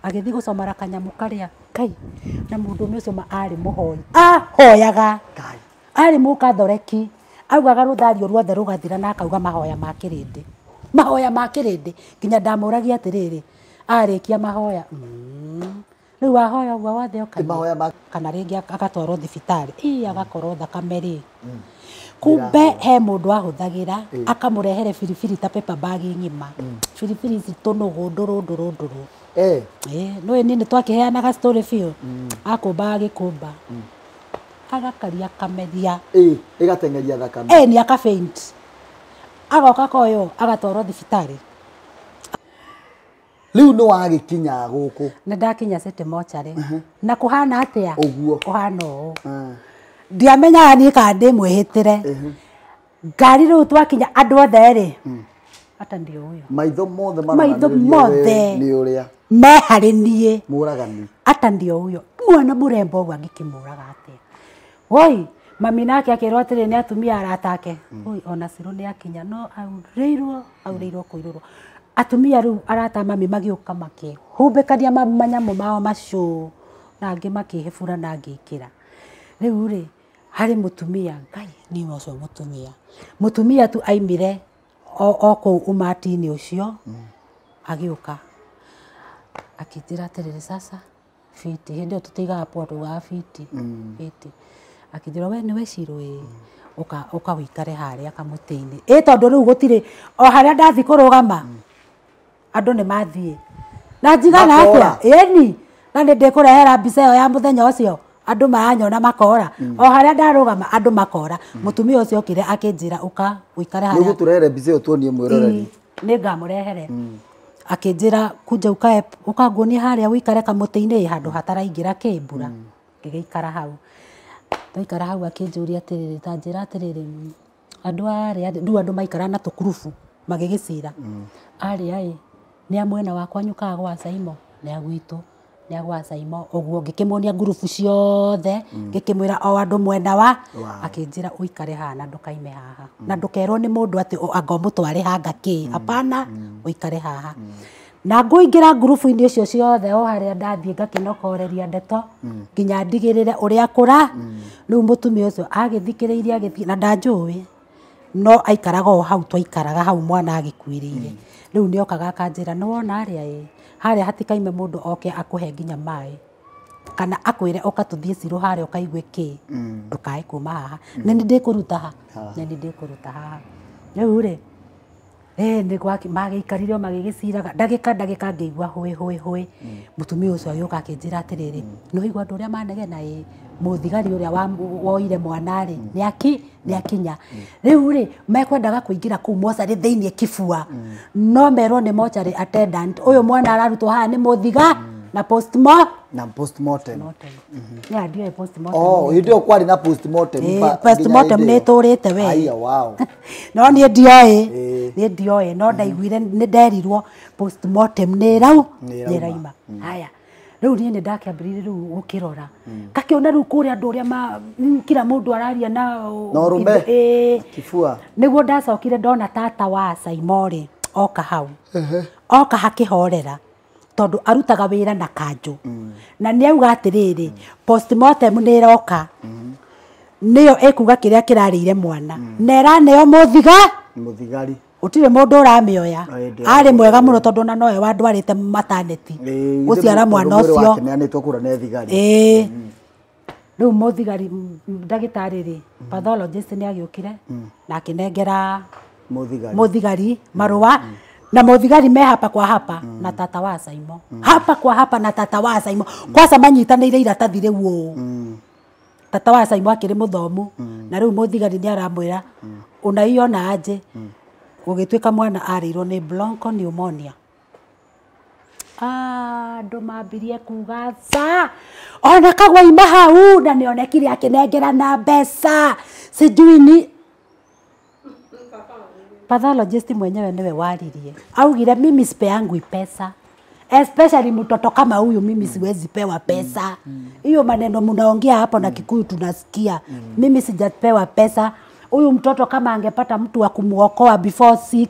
Agĩthiĩ gũcomora kanyamũ karĩa kai na mũndũ ũcio ma arĩ mũhoi ahoyaga arĩ mũkathoreki augaga rũthario ruothe rũgathira na akauga mahoya ma kĩrĩndĩ mahoya ma kĩrĩndĩ nginya ndamũragia atĩrĩrĩ arĩkia mahoya rĩu wahoya ũguo wothe ũkanyua kana rĩngĩ agatwarwo thibitarĩ ĩ agakorwo thakame rĩ kumbe he mũndũ ahũthagĩra akamũrehere biribiri ta paper bag ng'ima biribiri ici tũnũgũ ndũrũ ndũrũ ndũrũ no niĩ nĩ twakĩheanaga story biũ akũmba agĩkũmba agakaria kameria ĩgateng'eria thakame nĩ aka faint agoka koyo agatwarwo thibitarĩ. Rĩu nĩ wagĩkinya gũkũ? Nĩ ndakinya City Mortuary. Na kũhana atĩa? Ũguo kũhana ũũ ndiamenyaga niĩ kana ndĩmwĩhĩtĩre ngari rĩu twakinya andũ othe rĩ ata ndio huyo maitho mothe maitho mothe nĩ ũrĩa me harĩ niĩ mũragani ata ndio huyo mwana mũrembo ũguo angĩkĩmũraga atĩa woi mami nake akĩrwo atĩrĩ nĩ atumia arata ake oi ona Cirũ nĩ akinya no aurĩirwo aurĩirwo kũirũrwo atumia rĩu arata mami magĩũka makĩhumbĩkania manyamũ mao macio na angĩ makĩhĩbũra na angĩkĩra rĩu rĩ harĩ mũtumia Ngai niĩ ũcio mũtumia mũtumia tu aimire o kũu umati-inĩ ũcio agĩũka akĩnjĩra atĩrĩrĩ sasa fiti hĩndĩ ĩyo tũtiigaga poa tugaga fiti fiti akĩnjĩra we nĩwe Cirũ ĩ ũka ũikare harĩa kamũtĩ-inĩ ĩ tondũ rĩu gũtirĩ o harĩa ndathiĩ kũrũgama andũ nĩ mathiĩ na njigana atĩa ĩni na nĩ ndĩkũrehera mbica ĩyo ya mũthenya ũcio andũ maranyona makora o harĩa ndarũgama andũ makora mũtumia ũcio okire akĩnjĩra ũka ũikare harĩa nĩũgũtũrehere mbica ĩyo tuonie mwĩroreri nĩ ngamũrehere akĩnjĩra kunja ũkae ũkanguonie harĩa ũikare kamũtĩ-inĩ handũ hataraingĩra kĩ mbura ngĩgĩikara hau twaikara hau akĩnjũria atĩrĩrĩ ta njĩra atĩrĩrĩ andũ arĩa rĩu andũ maikara na tũkurubu magĩgĩcira arĩa ĩ nĩ a mwena wa kwanyu kana gwa Saimo nĩ a gwitũ nĩ a gwa Saimo ũguo ngĩkĩmuonia ngurubu ciothe ngĩkĩmwĩra o andũ mwena wa akĩnjĩra ũikare haha na ndũkaime haha na ndũkerwo nĩ mũndũ atĩ anga ũmũtware hanga kĩ hapana ũikare haha na ngũingĩra ngurubu-inĩ ũcio ciothe o harĩa ndathiĩ ngakĩnokoreria ndeto nginya ndigĩrĩre ũrĩa kũra rĩu mũtumia ũcio agĩthikĩrĩirie agĩthiĩ na ndanjũĩ no aikaraga o hau twaikaraga hau mwana agĩkuĩrĩire rĩu nĩokaga akanjĩra nĩ wona harĩa ĩ harĩa hatikaime mũndũ oke akũhe nginya maĩ kana akwĩre ũka tũthiĩ Cirũ harĩa ũkaigue kĩ ndũkae kuma haha nĩ nĩ ndĩkũruta ha nĩ nĩ ndĩkũruta haha rĩu rĩ nĩ gwaki magĩikarire o magĩgĩciraga ndagĩka ndagĩka ngĩigua hũĩ hũĩ hũĩ mũtumia ũcio agĩũka akĩnjĩra atĩrĩrĩ nĩ waigua andũ ũrĩa manegena ĩ mũthigari ũrĩa woire mwana rĩ nĩ akinya rĩu rĩ mekwendaga kũingĩra kũu mocarĩ thĩinĩ kibua no merwo nĩ mocarĩ attendant ũyũ mwana ararutwo haha nĩ mũthiga na postmortem nĩ ndioĩ postmortem oh hĩndĩ ĩyo kwarĩ na postmortem postmortem nĩ ĩtũrĩte we aiya wow no niĩ ndioĩ niĩ ndioĩ no ndaiguire nĩ nderirwo postmortem nĩ ĩrauma haya rĩu niĩ nĩ ndakĩambĩrĩirie rĩu gũkĩrora ngakĩona rĩu kũrĩa andũ ũrĩa kila mũndũ araria na ũrũme kibua nĩguo ndacokire ndona tata wa Saimo rĩ oka hau oka hakĩhorera tondũ arutaga wĩra na kanjũ na nĩ auga atĩrĩrĩ postmortem nĩ ĩroka nĩyo ĩkuga kĩrĩa kĩrarĩire mwana na ĩraneo mũthigari gũtirĩ mũndũ ũramĩoya arĩ mwega mũno tondũ ona nowe wandwarĩte maternity gũciara mwana ũcio rĩu mũthigari ndagĩtarĩ rĩ pathologist nĩ agĩũkire na akĩnengera mũthigari marũa na mũthigari me hapa kwa hapa na tata wa Saimo hapa kwa hapa na tata wa Saimo kwaca manyitanĩire iratathi rĩu ũũ tata wa Saimo akĩrĩ mũthomu na rĩu mũthigari nĩ aramwĩra unaiona aje gũgĩtuĩka mwana arĩirwo nĩ bronchopneumonia andũ mambirie kuga ca ona kagwaima hau na nĩonekire akĩnengerana mbeca sijui ni pathologist mwenyewe niwe waririe augire mimi sipeangwi pesa especially mtoto kama huyu mimi siwezi pewa pesa hiyo maneno mnaongea hapo na Kikuyu tunasikia mimi sijapewa pesa huyu mtoto kama angepata mtu wa kumuokoa before 6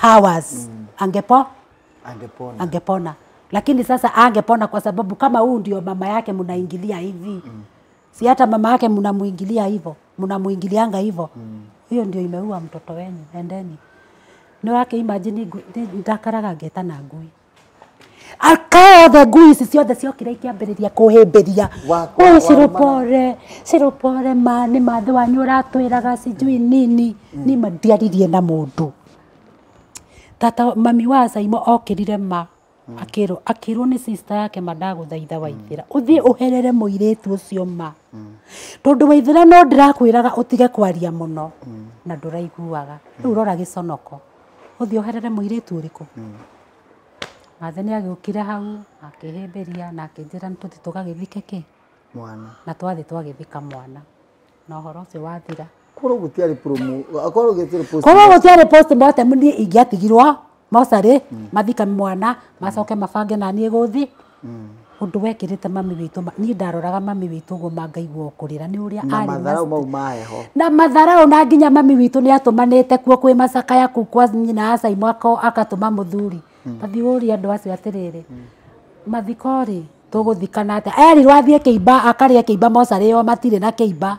hours angepona. Lakini sasa angepona kwa sababu kama huu ndio mama yake mnaingilia hivi. Si hata mama yake mnamuingilia hivyo, mnamuingilianga hivyo. Hiyo ndio imeua mtoto wenyu, endeni. Nĩ wake imagine ndakaraga ngeta na ngui. Akaothe ngui ici ciothe ciokire ikĩambĩrĩria kũhĩmbĩria. Ũ cirũpore, cirũpore ma nĩ mathĩ wanyu ũratwĩraga sijui nini. Ni ma ndiaririe na mũndũ. Tata mami wa Saimo okĩrire ma akĩrwo akĩrwo nĩ sister yake ma ndagũthaitha Waithĩra ũthiĩ ũherere mũirĩtu ũcio ma tondũ Waithĩra no ndĩrakwĩraga ũtige kwaria mũno na ndũraiguaga rĩu rora gĩconoko ũthiĩ ũherere mũirĩtu ũrĩkũ. Mathe nĩ agĩũkire hau akĩhĩmbĩria na akĩnjĩra nĩtũthiĩ tũgagĩthike kĩ mwana na twathiĩ twagĩthika mwana na ũhoro ũcio wathira. Korwo gũtiarĩ promo, korwo gũtiarĩ post, korwo gũtiarĩ postmortem niĩ ingĩatigirwo mocarĩ mathika mwana macoke mabange na niĩ gũthi ũndũ wekĩrĩte mami witũ niĩ ndaroraga mami witũ ũguo mangaigua kũrĩra nĩ ũrĩa na matharau mau ma heho na matharau na nginya mami witũ nĩ atũmanĩte kuo kwĩ macakaya kũu kwa nyina wa Saimo akatũma mũthuri tathiĩ ũrie andũ acio atĩrĩrĩ mathiko rĩ tũgũthikana atĩa erirwo athiĩ kĩimba akarĩe kĩimba mocarĩ o matirĩ na kĩimba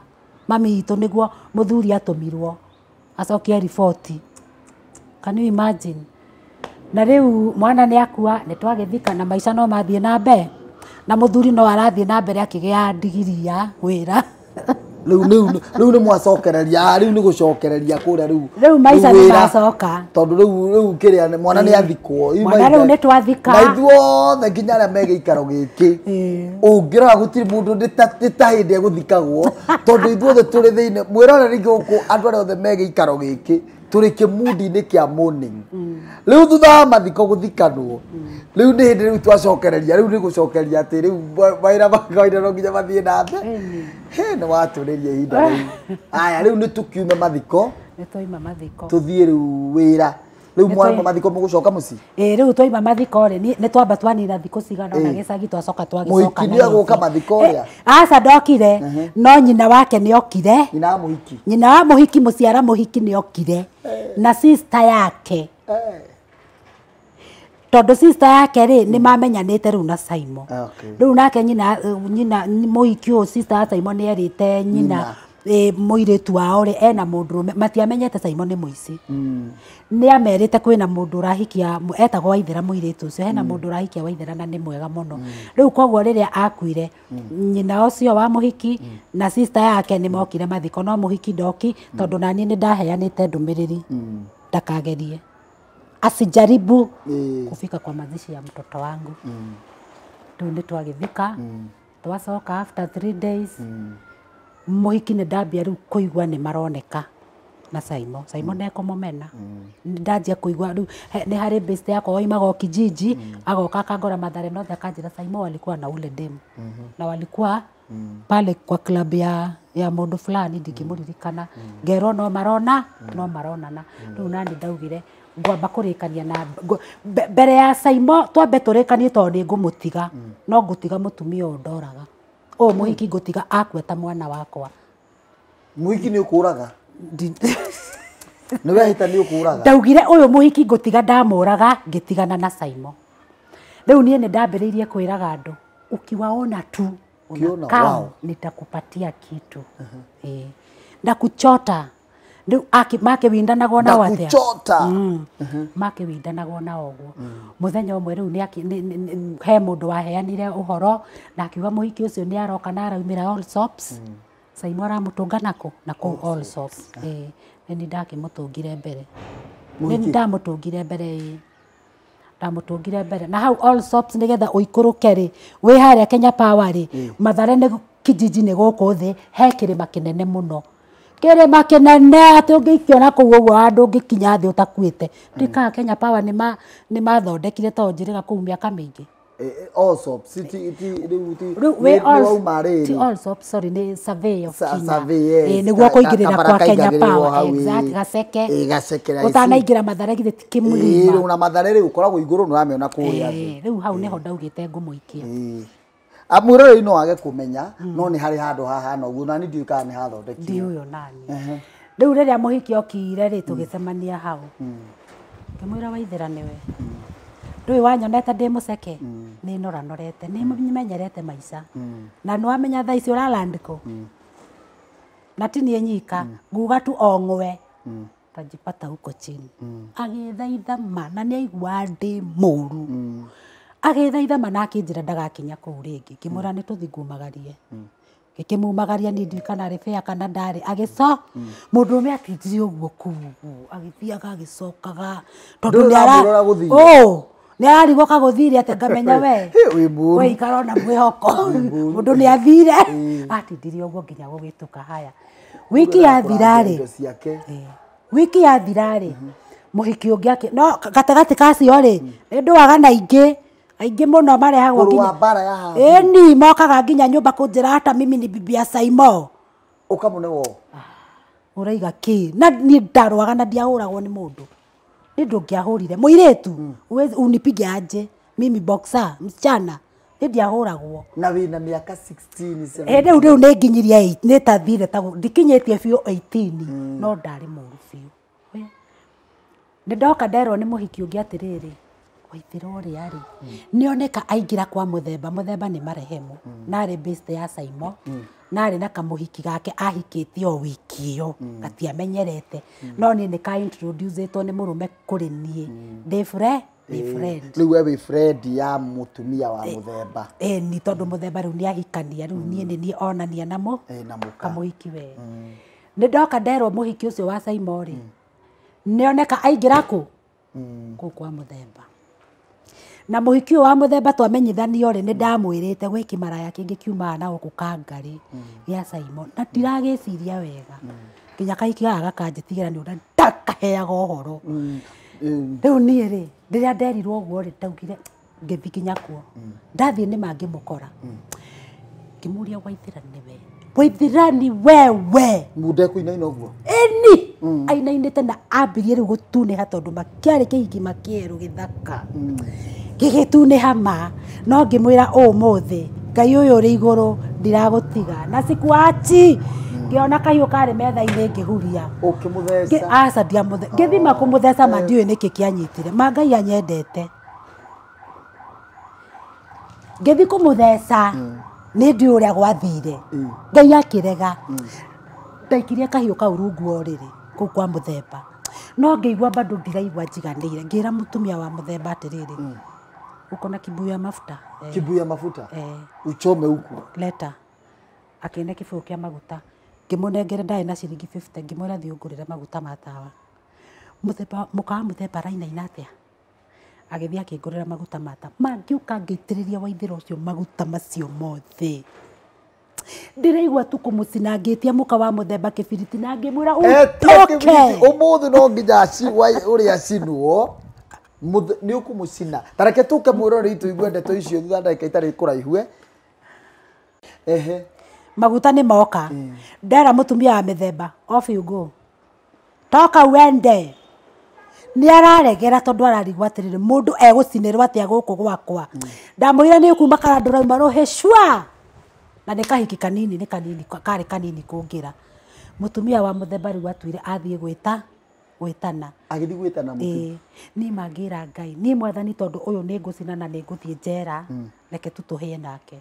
mami witũ nĩguo mũthuri atũmirwo acokie riboti. Can you imagine? Na rĩu mwana nĩ akua nĩ twagĩthika na maica no mathiĩ na mbere na mũthuri no arathiĩ na mbere akĩgĩa ndigiri ya wĩra. Rĩu nĩ mwacokereria rĩu nĩ gũcokereria kũrĩa rĩu rĩu maica nĩ macoka tondũ rĩu kĩrĩa mwana nĩ athikwo mwana rĩu nĩ twathika na ithuothe nginya arĩa me gĩikaro gĩkĩ ũngĩrora gũtirĩ mũndũ nĩ ta hĩndĩ egũthikagwo tondũ ithuothe tũrĩ thĩinĩ mwĩroreri gũkũ andũ arĩa othe me gĩikaro gĩkĩ tũrĩ kĩmundi-inĩ kĩa morning rĩu thutha wa mathiko gũthikanwo rĩu nĩ hĩndĩ rĩu twacokereria rĩu nĩ gũcokeria atĩ rĩu mawĩra ma kawaida no nginya mathiĩ na mbere. He nĩ watũrĩria ihinda rĩu. Aya rĩu nĩ tũkiume mathiko nĩ twaima mathiko tũthiĩ rĩu wĩra rĩu mwaima mathiko mũgũcoka mũciĩ. Ĩĩ rĩu twaima mathiko rĩ nĩ twamba twanina thikũ cigana ũna gĩcagi twacoka twagĩcoka. Mũhiki nĩ egũka mathiko ũrĩa? Aca ndokire no nyina wake nĩ okire. Nyina wa mũhiki? Nyina wa mũhiki mũciara mũhiki nĩ okire na sister yake tondũ sister yake rĩ nĩ mamenyanĩte rĩu na Saimo. Rĩu nake nyina mũhiki ũyũ sister ya Saimo nĩ erĩte nyina mũirĩtu wao rĩ ena mũndũrũme matiamenyete Saimo nĩ mũici. Nĩ amerite kwĩna mũndũ ũrahikia etagwo Waithĩra mũirĩtu ũcio hena mũndũ ũrahikia Waithĩra na nĩ mwega mũno. Rĩu koguo rĩrĩa akuire nyina ũcio wa mũhiki na sister yake nĩ mokire mathiko no mũhiki ndoki tondũ naniĩ nĩ ndaheanĩte ndũmĩrĩri ndakagerie asijaribu kufika kwa mazishi ya mtoto wangu. Rĩu nĩ twagĩthika twacoka after 3 days mũhiki nĩ ndambia rĩu kũigua nĩ maroneka na Saimo. Saimo ndekũmũmena ndanjia kũigua rĩu nĩ harĩ best yakwa waimaga o kijiji agoka akangora Mathare North akanjĩra Saimo walikuwa na ule demu na walikuwa pale kwa club ya mũndũ fulani ndingĩmũririkana ngerwo no marona no maronana. Rĩu nani ndaugire ngwamba kũrĩkania na mbere ya Saimo twambe tũrĩkanie tondũ nĩ ngũmũtiga no ngũtiga mũtumia ũyũ ndoraga ũyũ mũhiki ngũtiga akue ta mwana wakwa. Mũhiki nĩ ũkũraga? Nĩ wehĩta nĩ ũkũraga? Ndaugire ũyũ mũhiki ngũtiga ndamũraga ngĩtigana na Saimo. Rĩu niĩ nĩ ndambĩrĩirie kwĩraga andũ ukiwaona tu unakaa nitakupatia kitu ndakuchota. Rĩu makĩwindanagwo nao atĩa? Ndakuchota. Makĩwindanagwo nao ũguo. Mũthenya ũmwe rĩu he mũndũ waheanire ũhoro na akiuga mũhiki ũcio nĩ aroka na araumĩra All Sops. Saimo aramũtũnga nakũ? Na kũu All Sops. Nĩ niĩ ndakĩmũtũngire mbere. Nĩ ndamũtũngire mbere ĩĩ. Ndamũtũngire mbere. Na hau All Sops nĩgetha ũikũrũke rĩ wĩ harĩa Kenya Power rĩ Mathare nĩ kijiji nĩ gũkũ thĩ he kĩrĩma kĩnene mũno. Kĩrĩma kĩnene atĩ ũngĩkĩona kũu ũguo handũ ũngĩkinya thĩ ũtakuĩte. Ndikaga Kenya Power nĩ mathondekire tondũ njĩrĩga kũu mĩaka mĩingĩ. All Sops ti rĩu ti All Sops sorry nĩ Survey of Kenya. Nĩguo kũingĩrĩra kwa Kenya Power exact gaceke. Ũtanaingĩra Mathare githĩ ti kĩmũrĩma. Rĩu na Mathare rĩu ũkoragwo igũrũ nĩ ũramĩona kũrĩa thĩ. Rĩu hau nĩho ndaugĩte ngũmũikia. Mwĩroreri no age kũmenya no nĩ harĩ handũ hahana ũguo na niĩ ndiũĩ kana nĩ hathondekirwo. Ndiũĩ onaniĩ. Rĩu rĩrĩa mũhiki okire rĩ tũgĩcemania hau ngĩmwĩra Waithĩra nĩwe. Ndũĩ wanyonete ndĩ mũceke nĩ noranorete nĩ menyerete maica na nĩ wamenya thaa ici ũralandĩko na ti niĩ nyika nguga tu o ng'we tajipata huko chini. Agĩthaitha ma na nĩ aigua ndĩ mũru. Agĩthaitha ma na akĩnjĩra ndagakinya kũu rĩngĩ. Ngĩmwĩra nĩ tũthiĩ ngumagarie. Ngĩkĩmumagaria niĩ ndiũĩ kana arĩ fair kana ndarĩ. Agĩco mũndũrũme atindirie ũguo kũu ũguo agĩthiaga agĩcokaga tondũ Ndũrĩ nĩ ara ũramũrora gũthiĩ? Ũ, nĩ ararigwo kagũthire atĩa ngamenya we Hĩ, wĩ mũru. we ikara ona mwĩhoko mũndũ nĩ athire atindirie ũguo nginya gũgĩtuka. Haya wiki yathira rĩ Indo ciake. Wiki yathira rĩ mũhiki ũngĩ akĩ no gatagatĩ kacio rĩ nĩ ndũaga na aingĩ aingĩ mũno marehagwo Kũrũa nginya mbara ya haha. ĩni mokaga nginya nyũmba kũnjĩra hata mimi ni bibi ya Saimo. Ũkamũne wo. Ũraiga kĩ na niĩ ndarũaga na ndiahũragwo nĩ mũndũ nĩ ndũngĩahũrire mũirĩtu huwezi unipige aje mimi boxer msichana nĩ ndiahũragwo. Na wĩna mĩaka 16 17. Rĩu rĩu nĩ nginyirie eight, nĩ tathire ta ndikinyĩtie biũ 18 no ndarĩ mũru biũ. We, nĩ ndoka nderwo nĩ mũhiki ũngĩ atĩrĩrĩ Waithĩra ũrĩa rĩ nĩoneka aingĩra kwa mũthemba mũthemba nĩ marehemu narĩ best ya Saimo narĩ na kamũhiki gake ahikĩtie o wiki ĩyo gatiamenyerete no niĩ nĩ ka introducetwo nĩ mũrũme kũrĩ niĩ ndĩ ndĩ friend. Rĩu we wĩ friend ya mũtumia wa mũthemba. Ĩni tondũ mũthemba rĩu nĩ ahikania rĩu niĩ nĩ niĩ onania namo Na mũka. kamũhiki we. Nĩ ndoka nderwo mũhiki ũcio wa Saimo rĩ nĩoneka aingĩra kũ kũu kwa mũthemba na mũhiki ũyũ wa mũthemba twamenyithanio rĩ nĩ ndamwĩrĩte gwĩ kĩmaraya kĩngĩ kiumaga na gũkũ Kangarĩ gĩa Saimo na ndiragĩciria wega nginya kahiki gaka gakanjĩtigĩra nĩ ũrĩa ndakaheaga ũhoro. Rĩu niĩ rĩ rĩrĩa nderirwo ũguo rĩ ndaugire ngĩthiĩ nginya kuo ndathiĩ nĩ mangĩmũkora ngĩmũria Waithĩra nĩwe Waithĩra ni wewe Mundu ekũinaina ũguo. Ĩni ainainĩte na ambirie rĩu gũtunĩha tondũ makĩarĩ kĩhiki makĩerũ gĩthaka gĩgĩtunĩha ma no ngĩmwĩra ũmũthĩ Ngai ũyũ ũrĩ igũrũ ndiragũtiga na sikuachi. Ngĩona kahiũ karĩ metha-inĩ ngĩhuria. Ũkĩmũtheca. Aca ndiamũthe ngĩthima kũmũtheca ma ndiũĩ nĩkĩ kĩanyitire ma Ngai anyendete ngĩthiĩ kũmũtheca nĩ ndiũĩ ũrĩa gwathire Ngai akĩrega ndaikirie kahiũ kau rungu wa ũrĩrĩ kũu kwa mũthemba no ngĩigua bado ndiraigua njiganĩire ngĩra mũtumia wa mũthemba atĩrĩrĩ uko na kibuyu ya mafuta Kibuyu ya mafuta. Uchome huku. Leta akĩne kĩbũyũ kĩa maguta ngĩmũnengere ndarĩ na ciringi 50 ngĩmwĩra thiĩ ũngũrĩre maguta ma tawa mũthemba mũka wa mũthemba arainaina atĩa agĩthiĩ akĩngũrĩra maguta ma tawa mangĩũka ngĩitĩrĩria Waithĩra ũcio maguta macio mothe ndĩraigua tu kũmũcinangĩtia mũka wa mũthemba kĩbiriti na ngĩmwĩra ũtoke Ũmũthĩ no nginya ũrĩa acinwo nĩ ũkũmũcina. Ta reke tũke mwĩrore itũ igue ndeto icio thutha ndagĩka itarĩ kũraihu. Ehe. Maguta nĩ moka ndera mũtumia wa mĩthemba off you go toka uende nĩ araregera tondũ ararigwo atĩrĩrĩ mũndũ egũcinĩrwo atĩa gũkũ gwakwa ndamwĩra nĩ kuma karandũrauma rũhĩ cua na nĩ kahiki kanini nĩ kanini karĩ kanini kũngĩra mũtumia wa mũthemba rĩu atuire athiĩ gwĩta gwĩtana Agĩthiĩ gwĩtana mũtumia. Niĩ mangĩra Ngai niĩ mwathani tondũ ũyũ nĩ ngũcina na nĩ ngũthiĩ njera reke tu tũhĩe nake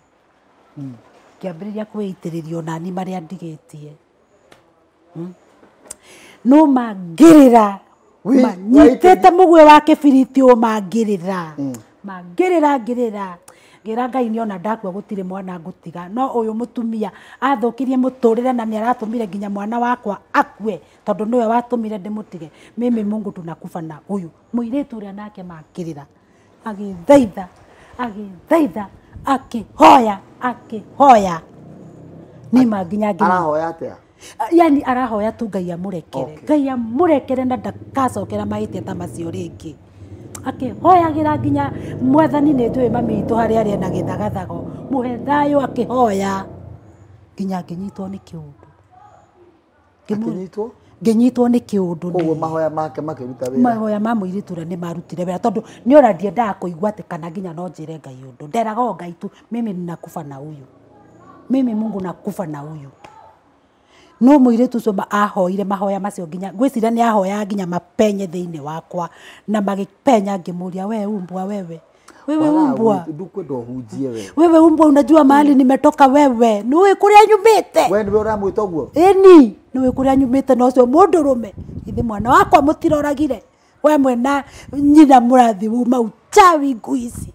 ngĩambĩrĩria kwĩitĩrĩria onani marĩa ndigĩtie no mangĩrĩra manyitĩte mũguĩ wa kĩbiriti ũ mangĩrĩra mangĩrĩra ngĩrĩra ngĩra Ngai nĩona ndakua gũtirĩ mwana ngũtiga no ũyũ mũtumia athũkirie mũtũrĩre na nĩ aratũmire nginya mwana wakwa akue tondũ nĩwe watũmire ndĩmũtige mimi Mungu tunakufa na ũyũ mũirĩtu ũrĩa nake makĩrĩra agĩthaitha agĩthaitha akĩhoya akĩhoya nima nginya nginya Arahoya atĩa? Yani arahoya tu Ngai amũrekere. Okay. Ngai amũrekere na ndakacokera mahĩtia ta macio rĩngĩ akĩhoyagĩra nginya mwathani nĩ njũĩ mami witũ harĩa arĩ ena gĩthagathago mũhe thayũ akĩhoya nginya ngĩnyitwo nĩ kĩũndũ. Akĩnyitwo? Ngĩnyitwo nĩ kĩũndũ Koguo mahoya make makĩruta wĩra. Mahoya ma mũirĩtu ũrĩa nĩ marutire wĩra tondũ nĩ ona ndiendaga kũigua atĩ kana nginya no njĩre Ngai ũndũ nderaga o Ngai tu mimi ninakufa na huyu mimi Mungu nakufa na huyu. No mũirĩtu ũcio ahoire mahoya macio nginya ngwĩciria nĩ ahoyaga nginya mapenye thĩinĩ wakwa na magĩpenya ngĩmũria we umbwa wewe wewe umbwa ndukwenda ũhunjie we wewe umbwa unajua mahali nimetoka wewe nĩũĩ kũrĩa nyumĩte we nĩwe ũramwĩta ũguo ĩni nĩũĩ kũrĩa nyumĩte na ũcio mũndũrũme ithe mwana wakwa mũtiroragire we mwena nyina mũrathi uma uchawi ngui ici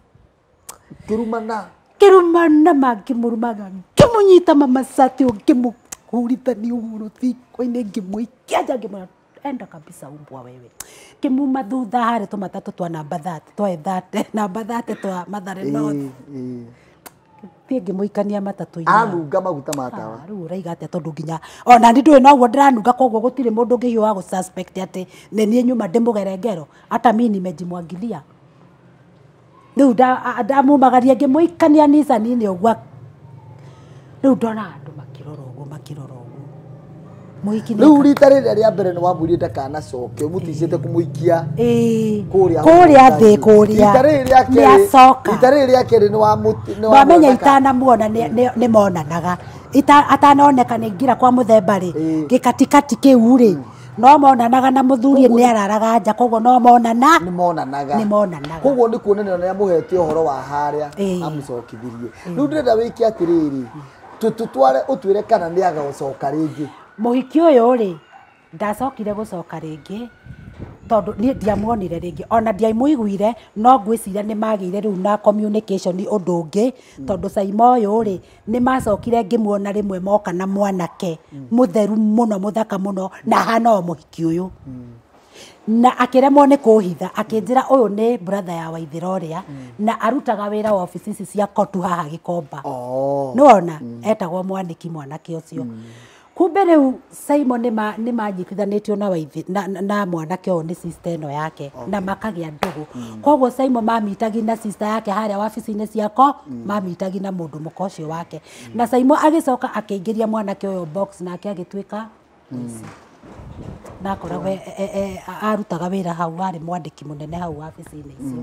kĩrumana kĩrumana mangĩmũrumaga ngĩmũnyita mamacati ngĩmũhurithania ũguo rũthingo-inĩ ngĩmũikia nja ngĩmwĩra enda kabisa umbwa wewe ngĩmuma thutha harĩ tũmatatũ twa namba 30 twa 30 namba 30 twa Mathare North thiĩ ngĩmũikania matatũ-inĩ anunga maguta ma tawa rĩu ũraiga atĩa tondũ nginya ona niĩ ndũĩ noguo ndĩranunga koguo gũtirĩ mũndũ ũngĩhiũha gũ suspect atĩ nĩ niĩ nyuma ndĩmũgere ngero hata mi nimejimwagilia rĩu ndamumagaria ngĩmũikania Nissan-inĩ ũguo rĩu ndona andũ makĩrora ũguo makĩrora ũguo mũhiki rĩu rita rĩrĩa rĩa mbere nĩ wamwĩrire ndakanacoke ũmũticĩte kũmũikia kũrĩa thĩ kũrĩa nĩacoka rita rĩrĩ rĩa kerĩ wamenya itanamuona nĩ monanaga atanoneka nĩ ngira kwa mũthemba rĩ gĩkatikati kĩu rĩ no monanaga na mũthuri nĩ araraga nja koguo no monana nĩ monanaga nĩ monanaga koguo nĩ kuonania nĩ amũhete ũhoro wa harĩa amũcokithirie rĩu ndĩrenda wĩke atĩrĩrĩ tũtware ũtwĩre kana nĩ agacoka rĩngĩ mũhiki ũyũ rĩ ndacokire gũcoka rĩngĩ tondũ niĩ ndiamuonire rĩngĩ ona ndiamũiguire no ngwĩciria nĩ magĩire rĩu na communication ũndũ ũngĩ tondũ Saimo ũyũ rĩ nĩ macokire ngĩmuona rĩmwe moka na mwanake mũtheru mũno mũthaka mũno na ahana o mũhiki ũyũ na akĩremwo nĩ kũhitha akĩnjĩra ũyũ nĩ brother ya Waithĩra ũrĩa na arutaga wĩra wa obici ici cia Kotu haha Gĩkomba nĩwona etagwo Mwanĩki mwanake ũcio kumbe rĩu Simon nĩ manyitithanĩtio na Waithi na mwanake ũyũ nĩ sister ĩno yake na makagĩa ndũgũ koguo Simon mamitagi na sister yake harĩa wabici-inĩ ciako mamitagi na mũndũ mũka ũcio wake na Simon agĩcoka akĩingĩria mwanake ũyũ box nake agĩtuĩka na akoragwo arutaga wĩra hau arĩ mwandĩki mũnene hau wabici-inĩ icio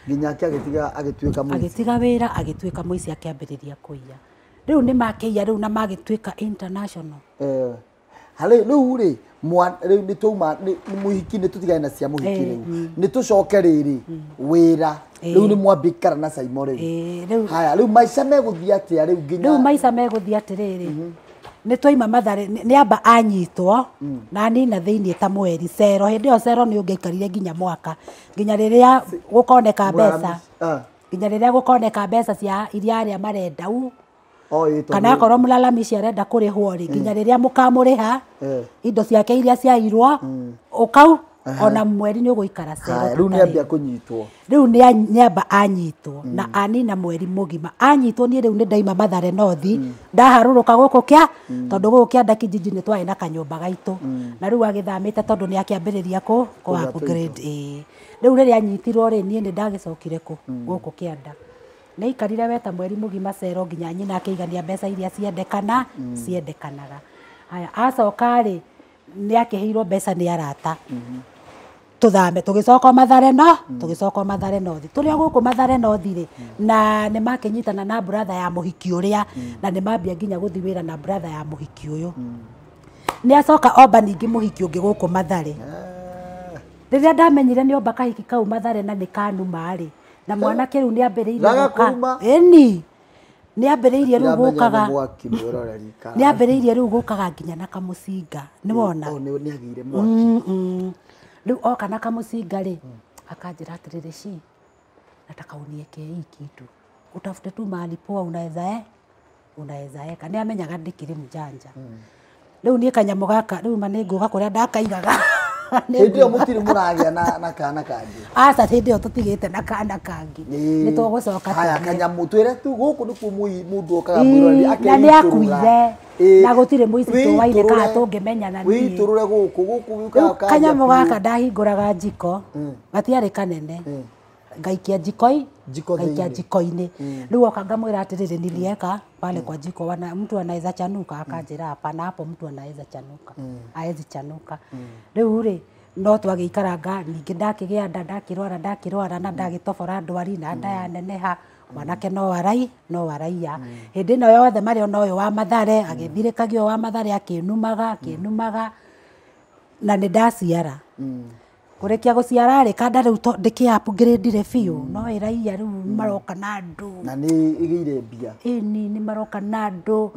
nginya ake agĩtiga agĩtuĩka mũici agĩtiga wĩra agĩtuĩka mũici akĩambĩrĩria kũiya rĩu nĩ makĩiya rĩu na magĩtuĩka international harĩ rĩu rĩ rĩu nĩ twauma mũhiki nĩ tũtigane na cia mũhiki rĩu nĩ tũcoke rĩrĩ wĩra rĩu nĩ mwambĩkara na Saimo rĩu haya rĩu maica megũthiĩ atĩa rĩu nginya rĩu maica megũthiĩ atĩrĩrĩ nĩ twaima Mathare nĩ amba anyitwo na nina thĩinĩ ta mweri cero hĩndĩ ĩyo cero nĩ ũngĩaikarire nginya mwaka nginya rĩrĩa gũkoneka mbeca nginya rĩrĩa gũkoneka mbeca cia iria arĩa marenda u kana akorwo mũlalamici arenda kũrĩhwo rĩ nginya rĩrĩa mũkamũrĩha indo ciake iria ciairwo ũkau ona mweri nĩ ũgũikara cero rĩu nĩ ambia kũnyitwo rĩu nĩ amba anyitwo na anina mweri mũgima anyitwo niĩ rĩu nĩ ndaima Mathare North ndaharũrũka gũkũ kĩa tondũ gũkũ kĩanda kijiji nĩ twarĩ na kanyũmba gaitũ na rĩu agĩthamĩte tondũ nĩ akĩambĩrĩria kũ upgrade rĩu rĩrĩa anyitirwo rĩ niĩ nĩ ndagĩcokire kũ gũkũ kĩanda nĩ aikarire we ta mweri mũgima cero nginya nyina akĩigania mbeca iria ciendekana ciendekanaga haya acoka rĩ nĩ akĩheirwo mbeca nĩ arata tũthame tũgĩcoka Mathare no tũgĩcoka Mathare North tũrĩ o gũkũ Mathare North rĩ na nĩ makĩnyitana na brother ya mũhiki ũrĩa na nĩ mambia nginya gũthiĩ wĩra na brother ya mũhiki ũyũ nĩ acoka omba ningĩ mũhiki ũngĩ gũkũ Mathare rĩrĩa ndamenyire nĩ omba kahiki kau Mathare na nĩ kanuma rĩ na mwanake rĩu nĩ ambĩrĩirie gũka ĩni nĩ ambĩrĩirie rĩu gũkaga nĩ ambĩrĩirie rĩu gũkaga nginya na kamũcinga nĩ wona rĩu oka na kamũcinga rĩ akanjĩra atĩrĩrĩ ci nataka unieke hii kitu utafute tu mahali poa unaweza unaweza eka nĩ amenyaga ndĩkĩrĩ mjanja rĩu niĩ kanyamũ gaka rĩu ma nĩ ngũga kũrĩa ndakaigaga hĩndĩ ĩyo mũtirĩ mũragĩa na kana kangĩ aca hĩndĩ ĩyo tũtigĩte na kana kangĩ nĩ tũgũcoka haya kanyamũ twĩre tu gũkũ nĩkuo mũndũ okaga mwĩroreri na nĩ akuire na gũtirĩ mũici tũwaire kana tũngĩmenyana niĩ wĩitũrũre gũkũ gũkũ gũkaga kanyamũ gaka ndahingũraga njiko gatiarĩ kanene ngaikia jikoi ngaikia jiko-inĩ rĩu oka ngamwĩra atĩrĩrĩ nilieka pale kwa jiko wana mtu anaweza chanuka akanjĩra hapana hapo mtu anaweza chanuka aezi chanuka rĩu rĩ no twagĩikaranga ningĩ ndakĩgĩa nda ndakĩrwara ndakĩrwara na ndagĩtobora ndwari na nda yaneneha Mwanake no arai no araiya. Hĩndĩ ĩno yothe marĩ ona ũyũ wa Mathare agĩthirĩkagia ũyũ wa Mathare akĩnumaga akĩnumaga na nĩ ndaciara. Kũrĩkia gũciara rĩ kanda rĩu ndĩkĩ upgrade biũ no ĩraiya rĩu maroka na andũ. Na nĩ ĩgĩire mbia. Ĩni nĩ maroka na andũ.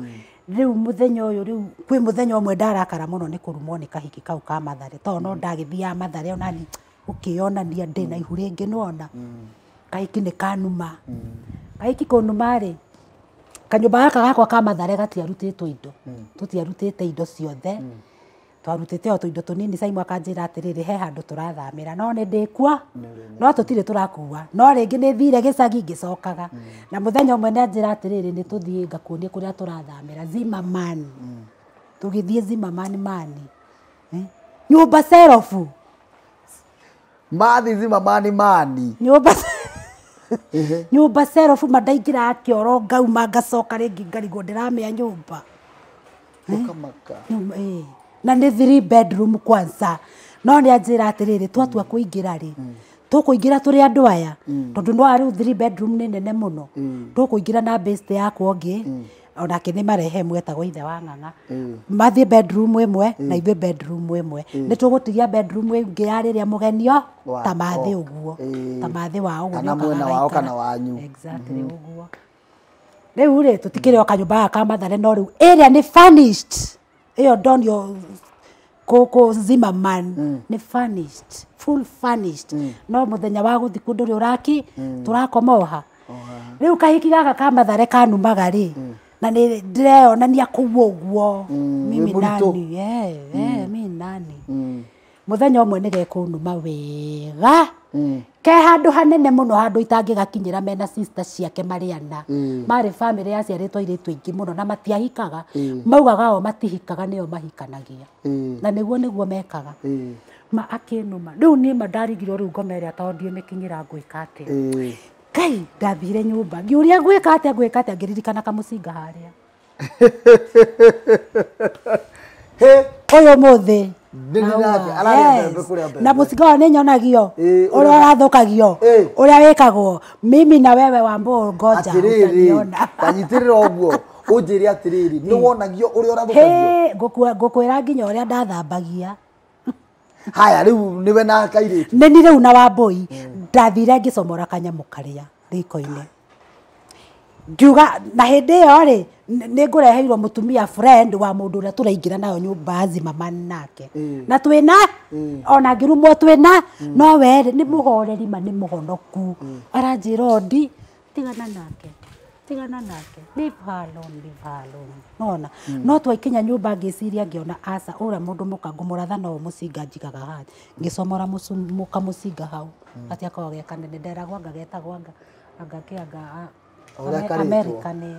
Rĩu mũthenya ũyũ rĩu kwĩ mũthenya ũmwe ndarakara mũno nĩ kũrumwo nĩ kahiki kau ka Mathare tondũ no ndagĩthiaga Mathare onani ũkĩonania ndĩna ihu rĩngĩ nĩwona. Kahiki nĩ kanuma. Kahiki kũnuma rĩ kanyũmba gaka gakwa ka Mathare gatiarutĩtwo indo. Tũtiarutĩte indo ciothe. Twarutĩte o tũindo tũnini Simon akanjĩra atĩrĩrĩ he handũ tũrathamĩra no nĩ ndĩkua no tũtirĩ tũrakua no rĩngĩ nĩ thire gĩcagi ngĩcokaga. Na mũthenya ũmwe nĩ anjĩra atĩrĩrĩ nĩ tũthiĩ ngakuonie kũrĩa tũrathamĩra Zimmerman. Tũgĩthiĩ Zimmerman mani. Nyũmba serofu. Mathi Zimmerman mani. Nyũmba nyũmba serofu mandaingĩra kĩoro ngauma ngacoka rĩngĩ ngarigwo ndĩramĩa nyũmba. Ũkamaka. Na nĩ 3 bedroom kwanza. No nĩ anjĩra atĩrĩrĩ twatua kũingĩra rĩ tũkũingĩra tũrĩ andũ aya tondũ no rĩu 3 bedroom nĩ nene mũno. Tũkũingĩra na best yakwa ũngĩ onake nĩ marehemu etagwo ithe wa Ng'ang'a. Mathiĩ bedroom ĩmwe na ithuĩ bedroom ĩmwe. Nĩ tũgũtigia bedroom ĩngĩ ya rĩrĩa mũgenio ta mathĩ ũguo. Ta mathĩ wao ũguo. Kana mwena wao kana wanyu. Exactly ũguo. Rĩu rĩ tũtikĩrĩ o kanyũmba gaka ka Mathare no rĩu ĩrĩa nĩ furnished. Ĩyo ndonio kũkũ Zimmerman nĩ furnished, full furnished. No mũthenya wa gũthiĩ kũndũ ũrĩa ũraki tũrakoma oha. Rĩu kahiki gaka ka Mathare kanumaga rĩ na nĩ ndĩreyonania kũu ũguo. Mimi nani? Mimi nani? Mũthenya ũmwe nĩ gekũnuma wega. Ke handũ hanene mũno handũ itangĩgakinyĩra mena sister ciake marĩ ana. Marĩ family yaciarĩtwo airĩtu aingĩ mũno na matiahikaga. Maugaga o matihikaga nĩo mahikanagia. Na nĩguo nĩguo mekaga. Ma akĩnuma. Rĩu niĩ ma ndarigirwo rĩu ngoma ĩrĩa tondũ ndiĩmĩkinyĩra ngwĩka atĩa. Ngai ndathire nyũmba ngĩũria ngwĩka atĩa ngwĩka atĩa ngĩririkana kamũcinga harĩa. Ũyũ mũthĩ. Na mũcinga ũyũ nĩ nyonagio ũrĩa ũrathũkagio ũrĩa wĩkagwo mimi na wewe Wambũ ngoja utaniona. Tanyitĩrĩra ũguo ũnjĩre atĩrĩrĩ nĩ wonagio ũrĩa ũrathũkagio. Ngũkwĩra nginya ũrĩa ndathambagia. Haya rĩu nĩwe na kairĩtu. Nĩ ni rĩu na Wambũi ndathire ngĩcomora kanyamũ karĩa riko-inĩ. Ngiuga na hĩndĩ ĩyo rĩ nĩ ngũreheirwo mũtumia friend wa mũndũ ũrĩa tũraingĩra nayo nyũmba Zimmerman nake. Na twĩna ona ngĩrumwo twĩna no we rĩ nĩ mũhoreri ma nĩ mũhonoku. Aranjĩra ondi tigana nake. Tigana nake. Leave her alone, leave her alone. Nona no twaikinya nyũmba ngĩciria ngĩona aca ũrĩa mũndũ mũka ngũmũratha no mũcinga njigaga haha. Ngĩcomora mũkamũcinga hau. Atĩ akoragwo ge kanene nderagwo anga getagwo anga anga kĩ anga America nĩ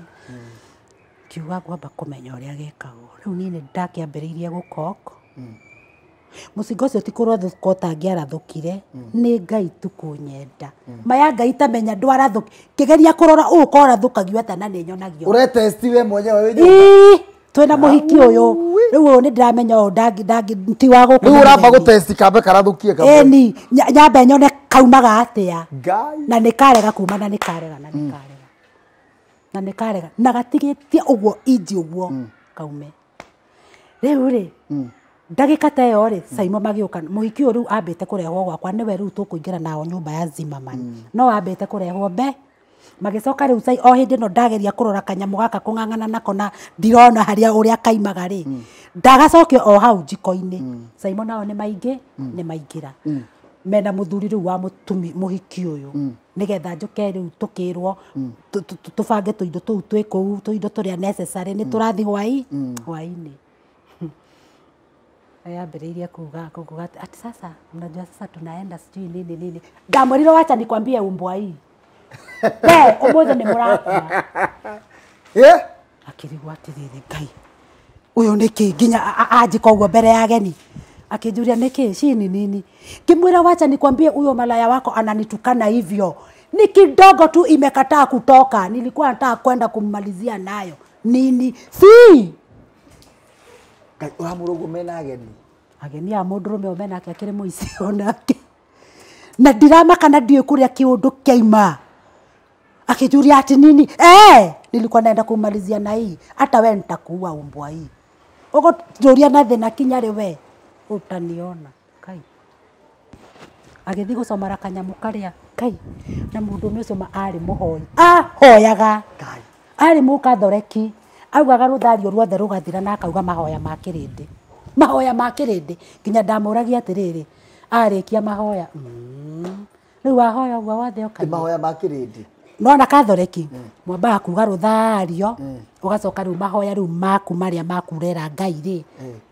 kiuga ngwamba kũmenya ũrĩa gekagwo. Rĩu niĩ nĩ ndakĩambĩrĩirie gũkok. Mũcinga ũcio ti kũrathũka ũtangĩarathũkire nĩ Ngai tu kũnyenda. Maya Ngai tamenya ndwarathũki ngĩgeria kũrora ũũ korathũkagio atĩa na nĩ nyonagio. Ũretesti we mwenyewe wĩ nyũmba. Twĩna mũhiki ũyũ rĩu ũyũ nĩ ndĩramenya ũyũ ndangi ti wa gũkũ. Rĩu ũramba gũtesti kambe karathũkie kamwe. Ĩni nyambe nyone kaumaga atĩa. Na nĩ karega kuma na nĩ karega na nĩ karega. Na nĩ karega na gatigĩtie ũguo inji ũguo kaume. Rĩu rĩ ndagĩka ta ĩyo rĩ Simon magĩũka mũhiki ũyũ rĩu ambĩte kũrehwo gwakwa nĩwe rĩu tũkũingĩra nao nyũmba ya Zimmerman. No ambĩte kũrehwo mbe magĩcoka rĩu o hĩndĩ ĩno ndageria kũrora kanyamũ gaka kũng'ang'ana nako na ndirona harĩa ũrĩa kaimaga rĩ ndagacokio o hau njiko-inĩ. Simon nao nĩ maingĩ nĩ maingĩra. Mena mũthuri rĩu wa mũtumi mũhiki ũyũ nĩgetha njũke rĩu tũkĩrwo tũbange tũindo tũu twĩ kũu tũindo tũrĩa necessary nĩ tũrathiĩ hwaĩ-inĩ. Yambĩrĩirie kuga ati sasa mnajua sasa tunaenda sijui nini nini. Ndamwĩrire wacha nikwambie umbwa hii. We ũmũthĩ nĩ mũrakua. Akĩrigwo atĩrĩrĩ Ngai ũyũ nĩkĩ nginya anjĩka ũguo mbere ya ageni. Akĩnjũria nĩkĩ shi ni nini. Ngĩmwĩra wacha nikwambie huyo malaya wako ananitukana hivyo. Ni kidogo tu imekataa kutoka. Nilikuwa nataka kwenda kummalizia nayo. Nini? Si! Ngai ũramũrũgwo mena ageni. Ageni a mũndũrũme o menake akĩrĩ mũici onake. Na ndiramaka na ndiũĩ kũrĩa kĩũndũ kĩaima. Akijuri ati nini? Nilikuwa naenda kumalizia na hii. Hata we nitakuua umbwa hii. Ugo njuria na thina kinya ri we. Utaniona. Kai. Agĩthiĩ gũcomora kanyamũ karĩa. Kai. Na mũndũ ũcio ma arĩ mũhoi. Ahoyaga. Kai. Arĩ mũkathoreki. Augaga rũthario ruothe rũgathira na akauga mahoya ma kĩrĩndĩ. Mahoya ma kĩrĩndĩ. Nginya ndamũragia atĩrĩrĩ. Arĩkia mahoya. Rĩu wahoya ũguo wothe ũkaigua. Mahoya ma kĩrĩndĩ. Nona kathoreki mwambaga kuga rũthario ũgacoka rĩu mahoya rĩu maku marĩa makurera Ngai rĩ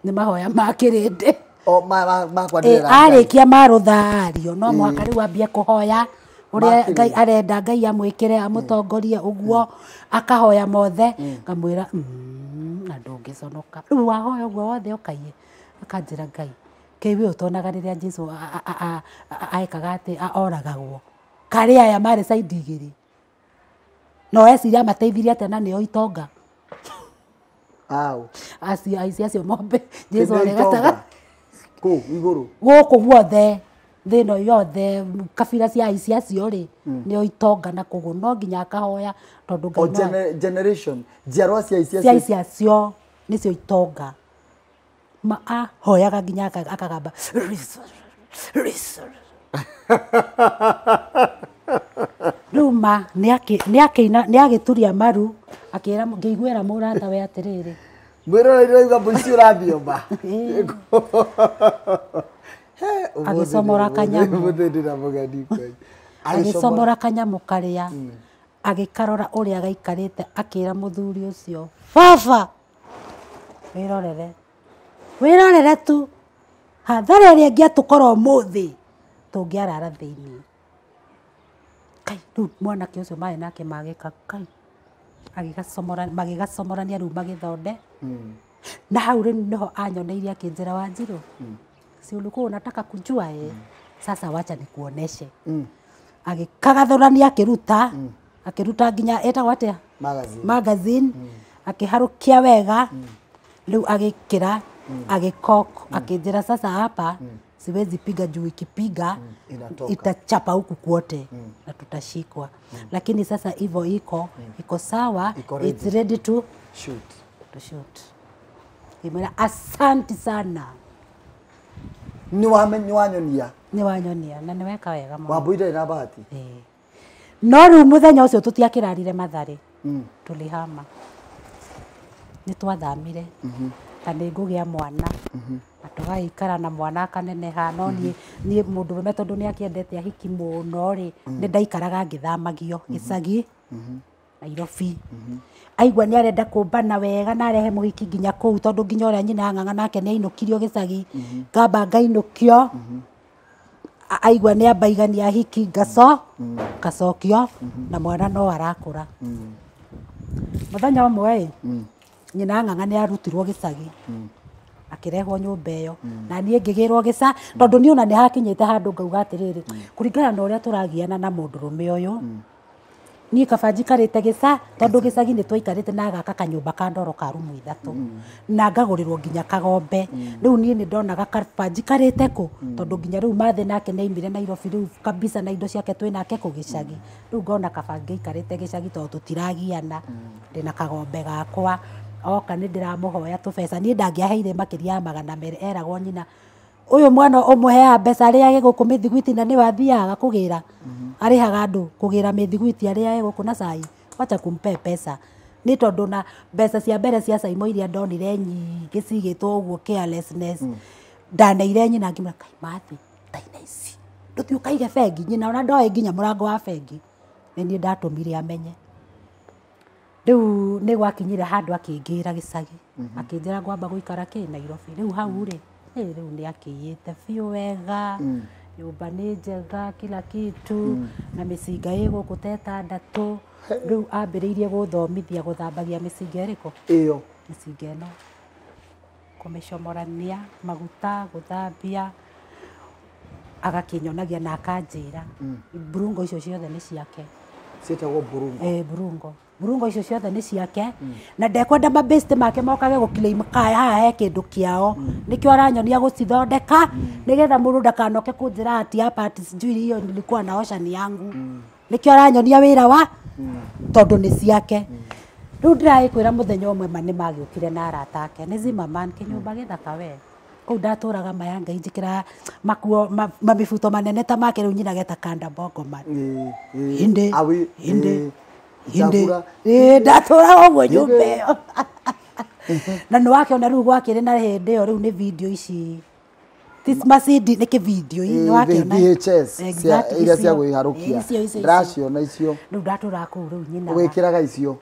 nĩ mahoya ma kĩrĩndĩ. O ma makwanĩrĩra Ngai. Arĩkia ma rũthario no mũhaka rĩu ambie kũhoya ũrĩa Ngai arenda Ngai amwĩkĩre amũtongorie ũguo akahoya mothe ngamwĩra na ndũngĩconoka rĩu wahoya ũguo wothe ũkaiye akanjĩra Ngai kĩiwe ũtonaga rĩrĩa Jesũ aekaga atĩ oragagwo karĩ aya marĩ side igĩrĩ no eciria mateithirie atĩa na nĩo itonga. Au. Acio aici acio mombe Jesũ arĩ gatagatĩ kũ igũrũ gũkũ guothe thĩ ĩno yothe kabira cia aici acio rĩ nĩo itonga na koguo no nginya akahoya tondũ Ngai no generation njiarwa cia aici cia aici acio nĩcio itonga ma ahoyaga nginya akagamba rĩu ma nĩagĩturia maru akĩra ngĩiguĩra mũrata we atĩrĩrĩ mwĩroreri rauga mũici ũrathioma agĩcomora kanyamũ agĩcomora kanyamũ karĩa agĩkarora ũrĩa gaikarĩte akĩra mũthuri ũcio baba wĩrorere wĩrorere tu hathara ĩrĩa ĩngĩatũkora ũmũthĩ tũngĩarara thĩinĩ. Kai rĩu mwanake ũcio marĩ nake magĩka kai magĩgacomorania rĩu magĩthonde na hau rĩu nĩho anyoneire akĩnjĩra Wanjirũ si ulikuwa unataka kujua sasa wacha nikuoneshe. Agĩkagathũrania akĩruta akĩruta nginya ĩtagwo atĩa magazine akĩharũkia wega rĩu agĩkĩra agĩkok akĩnjĩra sasa hapa siwezi piga juu ikipiga itachapa huku kwote na tutashikwa. Lakini sasa hivyo iko iko sawa, it's ready to shoot. To shoot. Imera asante sana. Ni wanyonia. Ni wanyonia na niweka wega mũno. Wambui na bahati. No rĩu mũthenya ũcio tũtiakĩrarire Mathare. Tulihama. Nĩ twathamire. Na nĩ ngũgĩa mwana. Na tũgaikara na mwana akaneneha no niĩ mũndũrũme tondũ nĩ akĩendete ahiki mũno rĩ nĩ ndaikaraga ngĩthamagio gĩcagi Nairobi. Aigua nĩ arenda kũmbana wega na arehe mũhiki nginya kũu tondũ nginya ũrĩa nyina ng'ang'a nake nĩ ainũkirio gĩcagi ngamba ngainũkio aigua nĩ ambaigania ahiki ngaco ngacokio na mwana no arakũra. Mũthenya ũmwe nyina ng'ang'a nĩ arutirwo gĩcagi akĩrehwo nyũmba ĩyo na niĩ ngĩgĩrwo gĩca tondũ niĩ ona nĩ hakinyĩte handũ ngauga atĩrĩrĩ kũringana na ũrĩa tũragiana na mũndũrũme ũyũ niĩ kaba njikarĩte gĩca tondũ gĩcagi nĩ twaikarĩte na agaka kanyũmba ka ndoro ka rumu ithatũ na ngagũrĩrwo nginya kagombe rĩu niĩ nĩ ndonaga kaba njikarĩte kũ tondũ nginya rĩu mathĩ nake nĩ aimire Nairobi rĩu kabisa na indo ciake twĩ nake kũ gĩcagi rĩu ngona kaba ngĩikarĩte gĩcagi tondũ tũtiragiana ndĩna kagombe gakwa oka nĩ ndĩramũhoya tũbeca niĩ ndangĩaheire makĩria ya 200 eragwo nyina ũyũ mwana ũmũheaga mbeca arĩage gũkũ mĩthiguiti na nĩwe athiaga kũgĩra arĩhaga andũ kũgĩra mĩthiguiti arĩage gũkũ na cai wacha kumpe pesa nĩ tondũ na mbeca cia mbere cia Saimo iria ndonire nyingĩ cigĩtwo ũguo carelessness ndaneire nyina ngĩmwĩra kai mathi taina ici ndũthiĩ ũkaige bengi nyina ona ndoĩ nginya mũrango wa bengi nĩ niĩ ndatũmire amenye. Rĩu nĩ gwakinyire handũ akĩngĩra gĩcagi akĩnjĩra ngwamba gũikara kĩ Nairobi rĩu hau rĩ rĩu nĩ akĩiyĩte biũ wega nyũmba nĩ njega kila kitu na mĩcinga ĩ gũkũ ta ĩtandatũ rĩu ambĩrĩirie gũthomithia gũthambagia mĩcinga ĩrĩkũ ĩyo mĩcinga ĩno kũmĩcomorania maguta gũthambia agakĩnyonagia na akanjĩra mburungo icio ciothe nĩ ciake ciĩtagwo mburungo mburungo mburungo icio ciothe nĩ ciake na ndekwenda mabest make mokage gũclaim kaya haha he kĩndũ kĩao nĩkĩo aranyonia gũcithondeka nĩgetha mũndũ ndakanoke kũnjĩra ati hapa ati sijui hiyo nilikuwa naosha ni yangu nĩkĩo aranyonia wĩra wa Tondũ nĩ ciake. Rĩu ndĩragĩkwĩra mũthenya ũmwe ma nĩ magĩũkire na arata ake nĩ Zimmerman kĩnyũmba gĩthaka we. Kũu ndatũraga maya Ngai njĩkĩra makuo mamibuto manene ta make rĩu nyina geta kanda bongo man. Hinde hinde hinde ndatũraga ũguo nyũmba ĩyo. Na nĩ wakĩona rĩu gwakĩrĩ na hĩndĩ ĩyo rĩu nĩ video ici. This Mercedes nĩ kĩvideo nĩ wakĩona VHS iria cia gwĩharũkia. Ndĩraciona icio. Rĩu ndatũraga kũu rĩu nyina. Wĩkĩraga icio.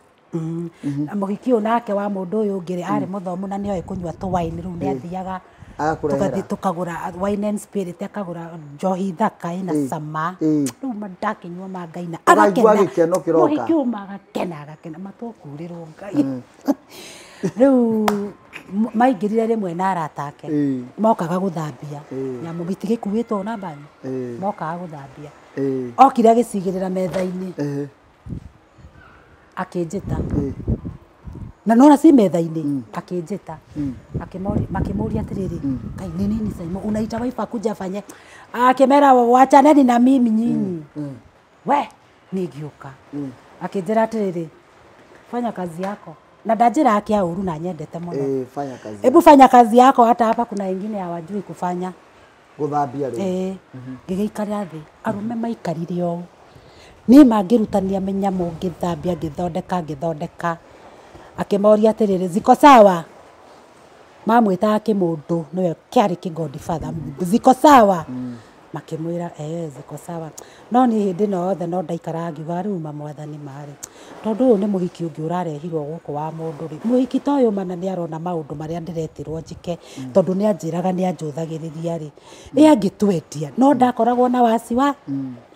Mũhiki ũyũ nake wa mũndũ ũyũ ũngĩ rĩ arĩ mũthomu na nĩoĩ kũnyua tũ wine rĩu nĩ athiaga tũgathiĩ tũkagũra wine and spirit akagũra njohi thaka ĩna cama. Rĩu ndakĩnyua ma Ngai na agakena. Mũhiki ũyũ magakena agakena matũkurĩrwo Ngai. Rĩu maingĩrire rĩmwe na arata ake mokaga gũthambia nyamũ itigĩkuĩtwo na banyo mokaga gũthambia. Okire agĩcigĩrĩra metha-inĩ akĩnjĩta na nona si metha-inĩ akĩnjĩta makĩmũria atĩrĩrĩ Ngai nĩ nini Saimo unaita wife akuja afanye akĩmera wachaneni na mimi nyinyi we nĩngĩũka akĩnjĩra atĩrĩrĩ fanya kazi yako na ndanjĩra akia ũru na nyendete mũno. Fanya kazi. Hebu fanya kazi yako hata hapa kuna wengine hawajui kufanya gũthambia rĩu. Ngĩgĩikara thĩ arũme maikarire ũũ niĩ mangĩrutania mĩnyamũ ngĩthambia ngĩthondeka ngĩthondeka akĩmoria atĩrĩrĩ ziko sawa mamwĩtaga kĩmũndũ nĩwe kĩarĩ kĩ godfather ziko sawa makĩmwĩra ziko sawa no niĩ hĩndĩ ĩno yothe no ndaikaraga ngiuga rĩu ma mwathani marĩ tondũ ũyũ nĩ mũhiki ũngĩ ũrarehirwo gũkũ wa mũndũ rĩ mũhiki ta ũyũ mana nĩ arona maũndũ marĩa ndĩretirwo njĩke tondũ nĩ anjĩraga nĩ anjũthagĩrĩria rĩ ĩ angĩtwendia no ndakoragwo na wasiwa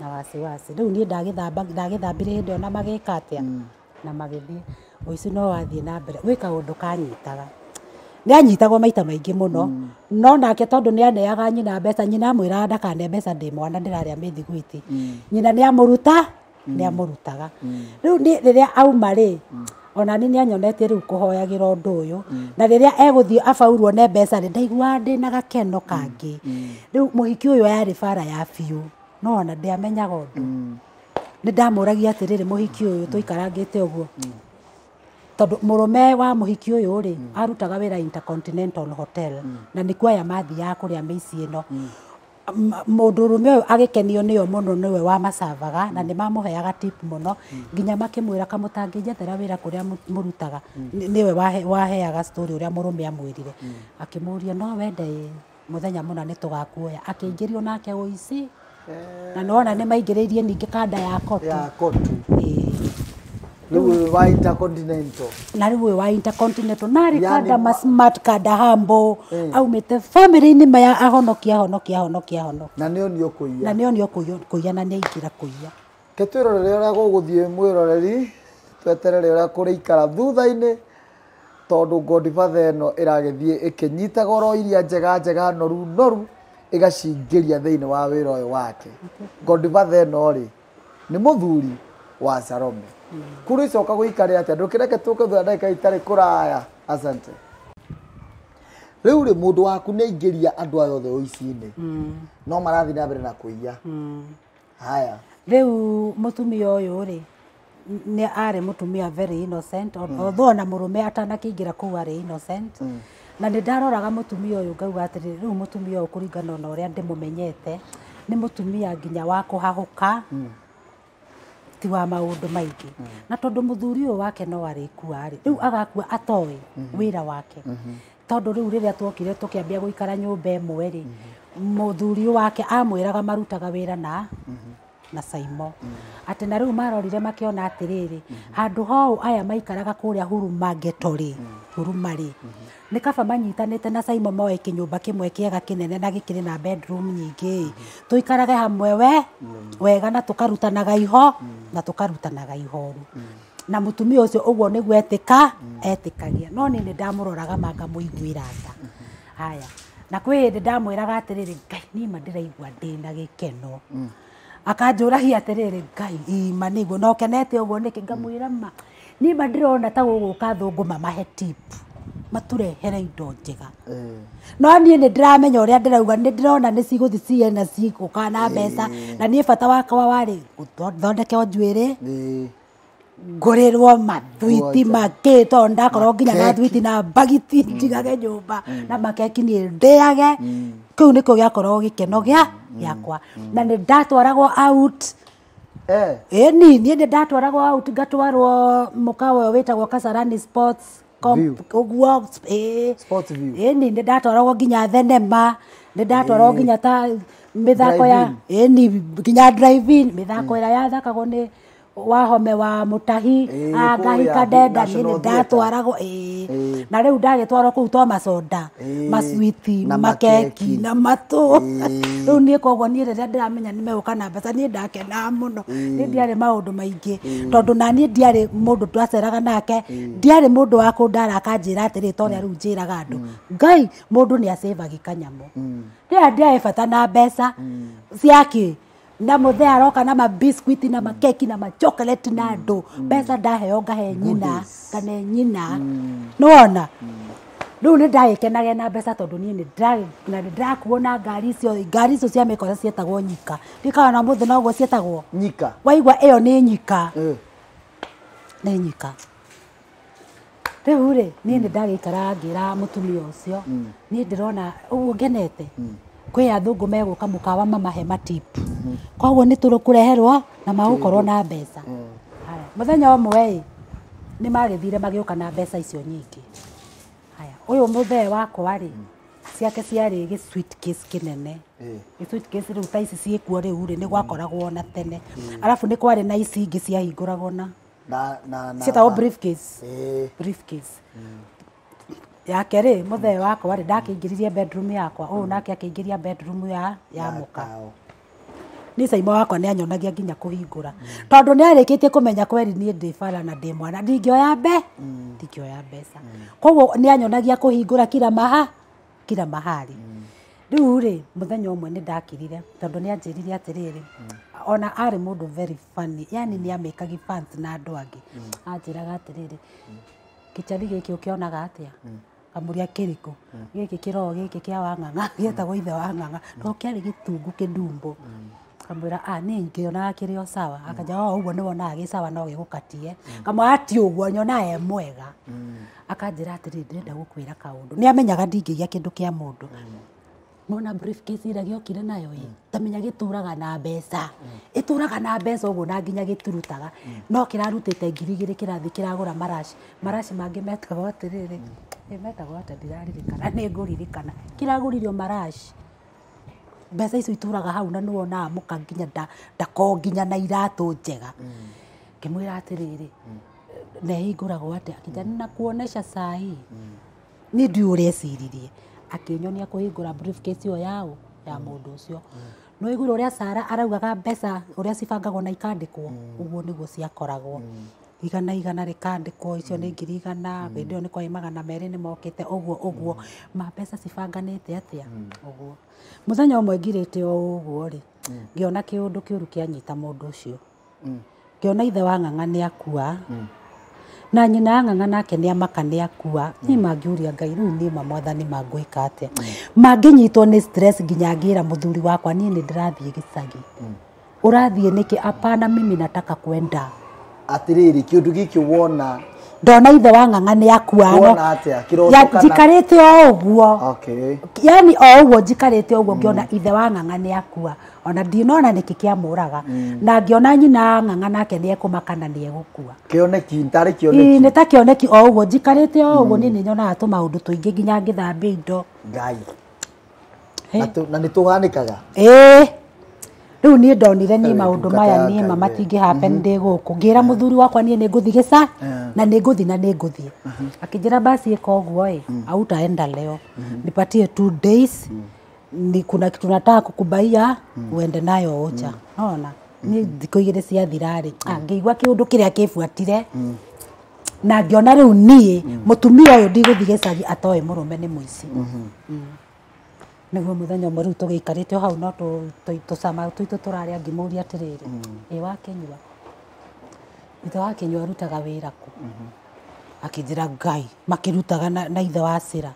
na wasiwasi rĩu niĩ ndagĩthambire hĩndĩ ĩyo na magĩka atĩa na magĩthiĩ ũici no wathiĩ na mbere gwĩ kaũndũ kanyitaga nĩ anyitagwo maita maingĩ mũno no nake tondũ nĩ aneaga nyina mbeca nyina amwĩraga ndakane mbeca ndĩ mwana ndĩrarĩa mĩthiguiti nyina nĩ amũruta nĩ amũrutaga rĩu rĩrĩa auma rĩ ona niĩ nĩ anyonetie rĩu kũhoyagĩra ũndũ ũyũ na rĩrĩa egũthiĩ abaurwo nĩ mbeca rĩ ndaiguaga ndĩna gakeno kangĩ rĩu mũhiki ũyũ yarĩ bara ya biũ no ona ndiamenyaga ũndũ nĩ ndamũragia atĩrĩrĩ mũhiki ũyũ tũikarangĩte ũguo tondũ mũrũme wa mũhiki ũyũ rĩ arutaga wĩra Intercontinental Hotel na nĩkuo aya mathiaga kũrĩa mĩciĩ ĩno mũndũrũme ũyũ agĩkenio nĩyo mũno nĩwe wamacavaga na nĩ mamũheaga tip mũno nginya makĩmwĩra kamũtangĩnjethera wĩra kũrĩa mũrutaga nĩwe waheaga story ũrĩa mũrũme amwĩrire akĩmũria no wende mũthenya mũna nĩ tũgakuoya akĩingĩrio nake ũici na nĩwona nĩ maingĩrĩirie ningĩ kanda ya kotu ya kotu rĩu wa Intercontinental na rĩu wa Intercontinental na rĩ kanda ma smart kanda humble aumĩte family-inĩ maya ahonokia ahonokia ahonokia ahonokia na nĩo nĩ ũkũiya na nĩo nĩ ũkũiya na nĩ aingĩra kũiya ke twĩrorere ũrĩa gũgũthiĩ mwĩroreri tweterere ũrĩa kũrĩikara thutha-inĩ tondũ Godfather ĩno ĩragĩthiĩ ĩkĩnyitaga oro iria njega njega noru noru ĩgacingĩria thĩinĩ wa wĩra ũyũ wake. Godfather ĩno rĩ nĩ mũthuri wa Salome. Kũrĩ icoka gũikare atĩa ndũkĩreke tũke thutha ndagĩka itarĩ kũraya. Asante. Rĩu rĩ mũndũ waku nĩ aingĩria andũ aya othe ũici-inĩ no marathiĩ na mbere na kũiya. Haya rĩu mũtumia ũyũ rĩ nĩ arĩ mũtumia very innocent although ona mũrũme atanakĩingĩra kũu arĩ innocent na nĩ ndaroraga mũtumia ũyũ ngauga atĩrĩ rĩu mũtumia ũyũ kũringana na ũrĩa ndĩmũmenyete nĩ mũtumia nginya wa kũhahũka ti wa maũndũ maingĩ na tondũ mũthuri ũyũ wake no arĩkua rĩ rĩu agakua atoĩ wĩra wake tondũ rĩu rĩrĩa tuokire tũkĩambia gũikara nyũmba ĩmwe rĩ mũthuri wake amwĩraga marutaga wĩra na Saimo atĩ na rĩu marorire makĩona atĩrĩrĩ handũ hau aya maikaraga kũrĩa Huruma ghetto rĩ Huruma rĩ nĩ kaba manyitanĩte na Saimo moe kĩnyũmba kĩmwe kĩega kĩnene na gĩkĩrĩ na bedroom nyingĩ tũikarage hamwe we wega na tũkarutanaga iho na tũkarutanaga ihoru na mũtumia ũcio ũguo nĩguo etĩkagia no niĩ nĩ ndamũroraga ma ngamũiguĩra tha. Haya na kwĩ hĩndĩ ndamwĩraga atĩrĩrĩ Ngai niĩ ma ndĩraigua ndĩna gĩkeno akanjũragia atĩrĩrĩ Ngai ima nĩguo na ũkenete ũguo nĩkĩ ngamwĩra ma niĩ ma ndĩrona ta gũgũka thũngũ mamahe tip matũrehere indo njega no niĩ nĩ ndĩramenya ũrĩa ndĩrauga nĩ ndĩrona nĩ cigũthiĩ ciye na cigũka na mbeca na niĩ bata wakwa warĩ thondeke o njuĩrĩ Ngũrĩrwo mathuiti makĩ tondũ ndakorwo nginya na Makeki. thuiti na mbagiti njigage nyũmba na makeki niĩ ndĩage. Kĩu nĩkĩo gĩakoragwo gĩkeno gĩa gĩakwa na nĩ ndatwaragwo out. Eh. Ĩni niĩ nĩ ndatwaragwo out, ngatwarwo mũkawa ũyũ wĩtagwo Kasarani Sports View. ũguo ĩĩ. Sports View. Ĩni nĩ ndatwaragwo nginya thenema, nĩ ndatwaragwo nginya ta mĩthako ya ĩni nginya drive-in, mĩthako ĩrĩa yathakagwo nĩ Wahome wa Mũtahi, Ĩĩ, Ngahika kũrĩa Ndenda, niĩ National nĩ Theatre. ndatwaragwo ĩĩ. Ĩĩ. Na rĩu ndagĩtwarwo kũu twa maconda, Ĩĩ. maswiti, Na makeki makeki. na matũ. Ĩĩ. Rĩu niĩ koguo niĩ rĩrĩa ndĩramenya nĩ megũka na mbeca niĩ ndakenaga mũno. Niĩ ndiarĩ maũndũ maingĩ tondũ na niĩ ndiarĩ mũndũ twaceraga nake, ndiarĩ mũndũ wa kũndara akanjĩra atĩrĩ ta ũrĩa rĩu njĩraga andũ Ngai mũndũ nĩ acĩvagi kanyamũ. Rĩrĩa ndiarĩ bata na mbeca ciakĩ na mũthee aroka na mabiskuiti na makeki na machocolate na andũ, mbeca ndaheo ngahe nyina Goodies. kana nyina nĩwona. Rĩu nĩ ndagĩkenage na mbeca tondũ niĩ nĩ na nĩ ndĩrakuo na ngari icio, ngari icio cia mĩkora cietagwo nyika, ndikaga na mũthĩ noguo cietagwo Nyika. Waigua ĩyo nĩ nyika. Eh. Nĩ nyika. Rĩu rĩ niĩ nĩ ndagĩikara ngĩra mũtumia ũcio niĩ ndĩrona ũguo ngenete kwĩ athũngũ megũka mũkawa mamahe matipu, koguo nĩ tũkũreherwo na magũkorwo na mbeca. Haya, mũthenya ũmwe ĩ nĩ magĩthire magĩũka na mbeca icio nyingĩ. Haya, ũyũ mũthee wakwa rĩ ciake ciarĩ gĩ suitcase kĩnene. Gĩ suitcase rĩu ta ici ciĩkuo rĩu rĩ nĩ gwakoragwo na tene, arabu nĩ kwarĩ na ici ingĩ ciahingũragwo na Na ciĩtagwo briefcase. Eh. Briefcase yake rĩ mũthee wakwa rĩ ndakĩingĩririe bedroom yakwa, ũyũ nake akĩingĩria bedroom ya mũka. Tao. Niĩ Caimo wakwa nĩ anyonagia nginya kũhingũra tondũ nĩ arĩkĩtie kũmenya kweri niĩ ndĩ bara na ndĩ mwana ndingĩoya ndingĩoya mbeca, koguo nĩ anyonagia kũhingũra kila maha kila mahali. Rĩu rĩ mũthenya ũmwe nĩ ndakirire tondũ nĩ anjĩrire atĩrĩrĩ, ona arĩ mũndũ very funny, yani nĩ amĩkagi fans na andũ angĩ, anjĩraga atĩrĩrĩ, kĩchari gĩkĩ ũkĩonaga atĩa? Kamũria kĩrĩkũ gĩkĩ kĩroo gĩkĩ kĩa Wang'ang'a gĩetagwo ithe Wang'ang'a to kĩarĩ gĩtungu kĩndumbo. Kamwĩra a niĩ ngĩonaga kĩrĩ o sawa. Akanja o ũguo nĩ wonaga gĩ sawa no gĩgũkatie. Kamwĩra ti ũguo nyonaga e mwega. Akanjĩra atĩrĩrĩ ndĩrenda gũkwĩra kaũndũ, nĩ amenyaga ndingĩiya kĩndũ kĩa mũndũ. Nona briefcase ĩrĩa gĩokire nayo ĩ tamenya gĩtũraga na mbeca, ĩtũraga na mbeca ũguo na nginya gĩtirutaga, no kĩrarutĩte 2,000 kĩrathiĩ kĩragũra maraci. Maraci mangĩ metagwo atĩrĩrĩ, ĩ metagwo atĩa ndiraririkana, nĩ ngũririkana, kĩragũririo maraci. Mbeca icio itũraga hau na nĩwonaga mũka nginya ndako nginya na iratũ njega. Ngĩmwĩra atĩrĩrĩ, na ĩhingũragwo atĩa? Akĩnjĩra nakuonesha sahi. Niĩ ndiũĩ ũrĩa eciririe, akĩnyonia kũhingũra briefcase ĩyo yao ya mũndũ ũcio. No iguire ũrĩa Sara araugaga mbeca ũrĩa cibangagwo na ikandĩkwo, ũguo nĩguo ciakoragwo. Igana igana rĩkandĩkwo, icio nĩ 100,000, hĩndĩ ĩyo nĩ kwarĩ 200 nĩ mokĩte, ũguo ũguo. Ma mbeca cibanganĩte atĩa? Ũguo. Mũthenya ũmwe ngirĩte o ũguo rĩ, ngĩona kĩũndũ kĩũru kĩanyita mũndũ ũcio. Ngĩona ithe wa Ng'ang'a nĩ akua, na nyina ya Ng'ang'a nake nĩ amaka nĩ akua. Niĩ mangĩũria Ngai rĩu niĩ ma mwathani mangwĩka atĩa? Mangĩnyitwo nĩ stress nginya ngĩra mũthuri wakwa niĩ nĩ ndĩrathiĩ gĩcagi. Ũrathiĩ nĩkĩ? Hapana, mimi nataka kwenda. Atĩrĩrĩ kĩũndũ gĩkĩ wona Ndona ithe wa Ng'ang'a nĩ akua. Wona atĩa? Kĩroto kana? Njikarĩte o ũguo. Okay. Yani o ũguo njikarĩte ũguo ngĩona ithe wa Ng'ang'a nĩ akua, ona ndinona nĩkĩ kĩamũraga, na ngĩona nyina ya Ng'ang'a nake nĩ ekũmaka na nĩ egũkua. Kĩoneki ntarĩ Ĩĩ, kĩoneki. nĩ ta kĩoneki o ũguo njikarĩte o ũguo niĩ nĩ nyonaga tũmaũndũ tũingĩ nginya ngĩthambia indo. Ngai. Hey. Na nĩ tũhanĩkaga. Ĩĩ. Rĩu niĩ ndonire niĩ Ewe, maũndũ ndungata maya ya niĩ ma Ngai, we. matingĩ happen ndĩ gũkũ. Ngĩra mũthuri wakwa niĩ nĩ ngũthiĩ gĩca na nĩ ngũthiĩ na nĩ ngũthiĩ. Akĩnjĩra basi ĩka ũguo ĩ, hautaenda leo. Nipatie 2 days. Ni kuna kitu nataka kukubaia uende nayo Ocha. Nona niĩ thikũ igĩrĩ ciathira rĩ, ngĩigua kĩũndũ kĩrĩa kĩbuatire na ngĩona rĩu niĩ mũtumia ũyũ ndigũthiĩ gĩcagi atoĩ mũrũme nĩ mũici. Nĩguo mũthenya ũmwe rĩu tũgĩikarĩte o hau no tũcama tũitũ tũrarĩa, ngĩmũria atĩrĩrĩ, ĩ wakĩnyua? Ithe wa Kĩnyua arutaga wĩra kũ? Akĩnjĩra Ngai, makĩrutaga na ithe wa Cĩra.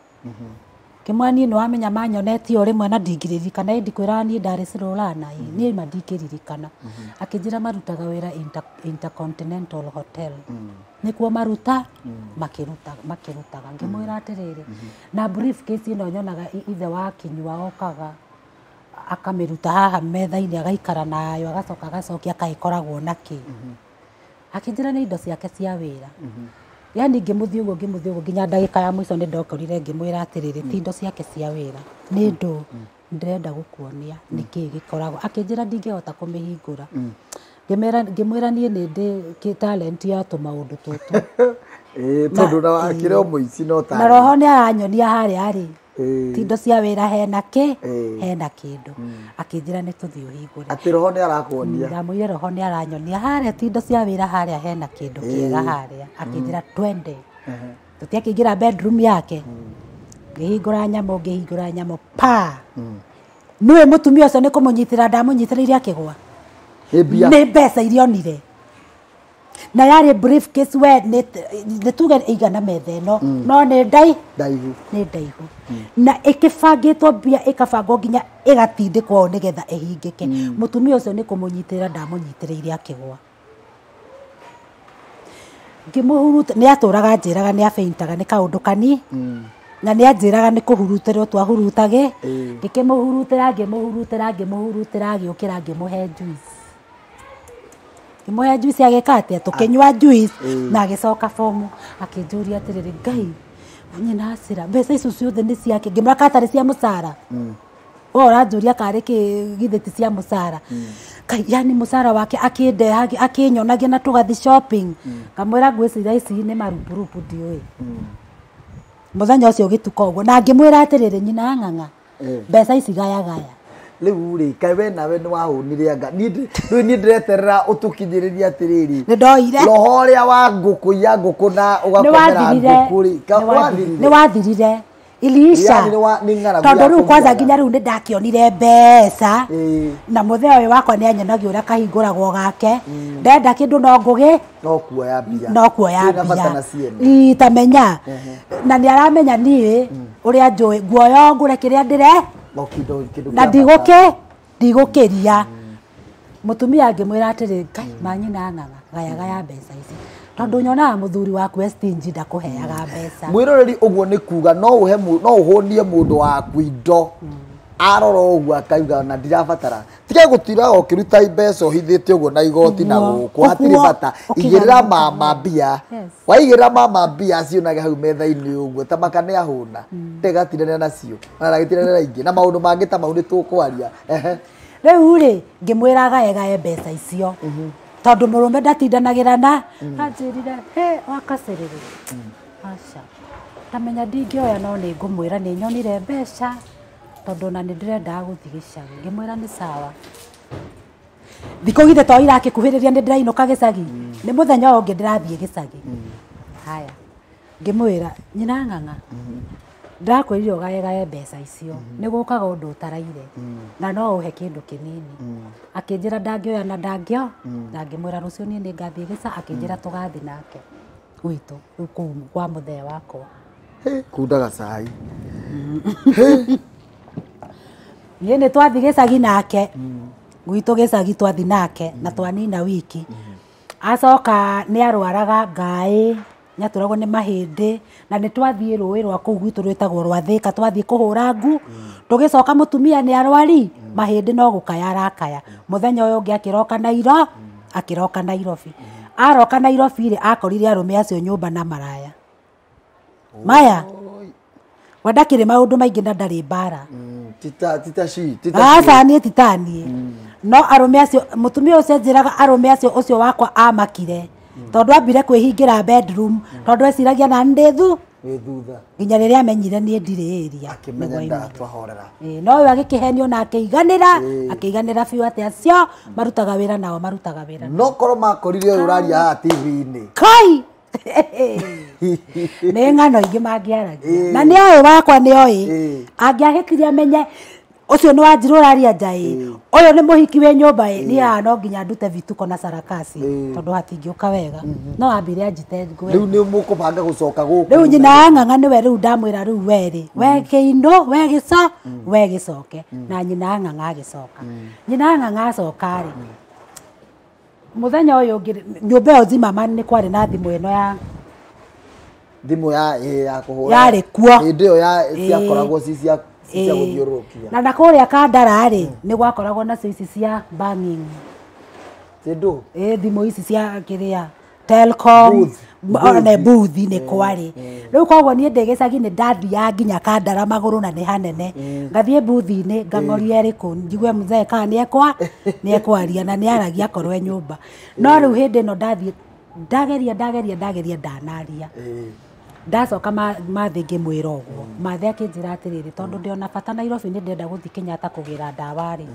Ngĩmwĩra niĩ nĩwamenya manyonetie o rĩmwe na ndingĩririkana, ĩndĩ kwĩraga niĩ ndarĩ Silolana, niĩ ma ndingĩririkana. Akĩnjĩra marutaga wĩra Intercontinental Hotel. Nĩkuo maruta makĩrutaga. Ngĩmwĩra atĩrĩrĩ, na briefcase ĩno nyonaga ithe wa Kinyua okaga akamĩruta haha metha-inĩ agaikara nayo agacoka agacokia akaĩkoragwo na kĩ. Akĩnjĩra nĩ indo ciake cia wĩra. Yani ngĩmũthiĩ ũguo nginya ndagĩka ya mũico nĩ ndokorire ngĩmwĩra atĩrĩrĩ, ti indo ciake cia wĩra, nĩ ndũ ndĩrenda gũkuonia nĩkĩĩ gĩkoragwo. Akĩnjĩra ndingĩhota kũmĩhingũra. Ngĩmwĩra niĩ nĩ ndĩ talent ya tũmaũndũ tũtũ. Tondũ na wakĩrĩ o mũici no na roho nĩ aranyonia harĩa rĩ, ti indo cia wĩra hena kĩ, hena kĩndũ. Akĩnjĩra nĩ tũthiĩ ũhingũre. Atĩ roho nĩ arakuonia. Ndamwĩrire roho nĩ aranyonia harĩa ti indo cia wĩra harĩa hena kĩndũ kĩega harĩa. Akĩnjĩra twende. Tũtiakĩingĩra bedroom yake. Ngĩhingũra nyamũ pa. Nĩwe mũtumia ũcio nĩ kũmũnyitĩra ndamũnyitĩrĩire akĩgũa. Nĩ mbeca iria onire. Na yarĩ briefcase we nĩ tuge ĩigana metha ĩno, no nĩ ndaihu. Nĩ ndaihu. Na ĩkĩbangĩtwo mbia ĩkabangwo nginya ĩgatindĩkwo ũũ nĩgetha ĩhingĩke. Mũtumia ũcio nĩ kũmũnyitĩrĩra ndamũnyitĩrĩire akĩgũa. Ngĩmũhuruta, nĩ atũraga anjĩraga nĩ abeintaga nĩ kaũndũ kani, na nĩ anjĩraga nĩ kũhurutĩrwo twahurutage. Ngĩkĩmũhurutĩra ngĩmũhurutĩra agĩũkĩra ngĩmũhe juice. Ngĩmũhe juice agĩka atĩa, tũkĩnyua juice na agĩcoka fomu akĩnjũria atĩrĩrĩ, Ngai nyina Acira, mbeca icio ciothe nĩ ciake. Ngĩmwĩra katarĩ cia mũcara. We ũranjũria karĩ kĩ githĩ ti cia mũcara. Kai yani mũcara wake akĩndehagia akĩnyonagia na tũgathiĩ shopping. Ngamwĩra ngwĩciria ici nĩ marupurupu ndiũĩ. Mũthenya ũcio ũgĩtuka ũguo na ngĩmwĩra atĩrĩrĩ, nyina ng'ang'a, mbeca ici gayagaya. Rĩu rĩ, kaĩ we nawe nĩ wahũnire anga. Niĩ rĩu niĩ ndĩreterera ũtũkinyĩrĩrie atĩrĩrĩ. Nĩ ndoire. Roho ũrĩa wa ngũkũ ya ngũkũ na ũgakomera ngũkũ rĩ, Nĩ wathirire. Iliisha. Yani nĩ ng'aragu Tondũ ya rĩu kwanza kũgĩaga. nginya rĩu nĩ ndakĩonire mbeca. Na mũthee ũyũ wakwa nĩ anyonagia ũrĩa kahingũragwo gake. Ndenda kĩndũ no ngũgĩ No kuoya mbia. no kuoya Ndũrĩ na bata mbia. na ciene. Ii, tamenya. Na nĩ aramenya niĩ ũrĩa njũĩ nguoya ngũre kĩrĩa ndĩre No kĩndũ na kĩa bata. ndigũkĩria. Mũtumia angĩmwĩra atĩrĩ, Ngai manyina ng'ang'a gayagaya mbeca ici tondũ nyonaga mũthuri waku e stingy ndakũheaga mbeca. Mwĩroreri ũguo nĩ kuga no ũhe no ũhũnie mũndũ waku indo arora ũguo akauga na ndirabatara tiga gũtiraga ũkĩruta mbeca ũhithĩte ũguo na igoti na gũkũ hatirĩ bata. Igĩrĩra mama mbia. Waigĩrĩra mama mbia cionage hau metha-inĩ ũguo ta maka nĩ ahũna ndegatindanĩra nacio ona ndagĩtindanĩra ingĩ na maũndũ mangĩ ta mau nĩ tũkwaria. Rĩu rĩ ngĩmwĩra gae mbeca icio tondũ mũrũme ndatindanagĩra na anjĩrire he wakacĩrĩrĩ aca tamenya ndingĩoya no nĩ ngũmwĩra nĩ nyonire mbeca tondũ ona nĩ ndĩrendaga gũthiĩ gĩcagi. Ngĩmwĩra nĩ sawa. Thikũ githĩ to irakĩkuhĩrĩria nĩ ndĩrainũka gĩcagi, nĩ mũthenya ũyũ ũngĩ ndĩrathiĩ gĩcagi. Haya ngĩmwĩra nyina ng'ang'a ndakwĩrire ũgaegae mbeca icio nĩ gũkaga ũndũ ũtaraire na no ũhe kĩndũ kĩnini. Akĩnjĩra ndangĩoya na ndangĩo na ngĩmwĩra rũciũ niĩ nĩ ngathiĩ gĩca. Akĩnjĩra tũgathiĩ nake gwitũ rĩu kũu kwa mũthee wakwa. Kundaga cai. Niĩ nĩ twathiĩ gĩcagi nake gwitũ gĩcagi twathiĩ nake na twanina wiki. Acoka nĩ arwaraga ngaĩ nĩ atũragwo nĩ mahĩndĩ na nĩ twathiĩ rũĩ rwa kũu gwitũ rwĩtagwo rwa Thĩka twathiĩ kũhũra ngu. Tũgĩcoka mũtumia nĩ arwari mahĩndĩ no gũkaya arakaya. Mũthenya ũyũ ũngĩ akĩroka akĩroka Nairobi. Aroka Nairobi rĩ akorire arũme acio nyũmba na maraya maya we ndakĩrĩ maũndũ maingĩ na ndarĩ mbara. Tita shi tita aca niĩ ti ta niĩ no arũme acio mũtumia ũcio anjĩraga arũme acio ũcio wakwa amakire tondũ ambire kwĩhingĩra bedroom tondũ eciragia na ndĩ wĩ thutha nginya rĩrĩa amenyire niĩ ndirĩ area akĩmenya ndatwahorera. No we agĩkĩhenio na akĩiganĩra akĩiganĩra biũ atĩ acio marutaga wĩra nao marutaga wĩra no korwo makorire ũyũ ũraria haha TV-inĩ kai nĩ ng'ano ingĩ mangĩaragia na nĩ oĩ wakwa nĩ oĩ angĩahĩtire amenye Ũcio nĩ Wanjirũ ũraria nja ĩ. Ũyũ nĩ mũhiki wĩ nyũmba ĩ. Niĩ haha no nginya ndute vituko na sarakasi tondũ hatingĩũka wega. No ambire anjite ngwe. Rĩu nĩ mũkũbanga gũcoka gũkũ. Rĩu nyina wa Ng'ang'a nĩwe rĩu ndamwĩra rĩu we rĩ, we kĩinũ, we gĩco, we gĩcoke. Na nyina wa Ng'ang'a agĩcoka. Nyina wa Ng'ang'a acoka rĩ, mũthenya ũyũ ũngĩ nyũmba ĩyo Zimmerman nĩ kwarĩ na thimũ ĩno ya thimũ ya ya kũhũra. Yarĩ kuo. Hĩndĩ ĩyo ya ciakoragwo ci cia gũthiũrũrũkia. Na kũrĩa Kandara rĩ, nĩ gwakoragwo nacio ici cia banging. Tĩndũ? Thimũ ici cia kĩrĩa Telcom, ona booth nĩ kwarĩ. Rĩu koguo niĩ ndĩ gĩcagi nĩ ndathiaga nginya Kandara magũrũ na nĩ hanene. Ngathiĩ booth-inĩ ngang'oria ĩrĩkũ njigue mzee kana nĩ ekwaria na nĩ aragia akorwo e nyũmba. No rĩu hĩndĩ ĩno ndathiĩ ndageria ndanaria. Ndacoka Mathĩ ngĩmwĩra ũguo. Mathĩ akĩnjĩra atĩrĩrĩ, tondũ ndĩona bata Nairobi nĩ ndĩrenda gũthiĩ Kenyatta kũgĩra ndawa rĩ,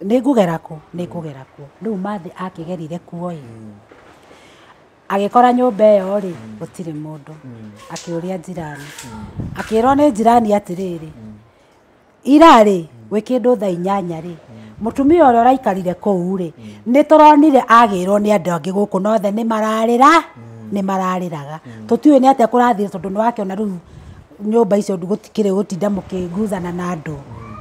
nĩ ngũgera kũ? Nĩ ngũgera kuo. Rĩu Mathĩ akĩgerire kuo ĩ, agĩkora nyũmba ĩyo rĩ, gũtirĩ mũndũ. Akĩũria jirani. Akĩrwo nĩ jirani atĩrĩrĩ, ira rĩ, gwĩ kĩndũ thaa 8 rĩ, mũtumia ũrĩa ũraikarire kũu rĩ, nĩ tũronire agĩrwo nĩ andũ angĩ gũkũ na othe nĩ mararĩra, nĩ mararĩraga. Tũtiũĩ nĩ atĩa kũrathiĩ tondũ nĩ wakĩona rĩu nyũmba icio gũtikĩrĩ gũtinda mũkĩnguzana na andũ.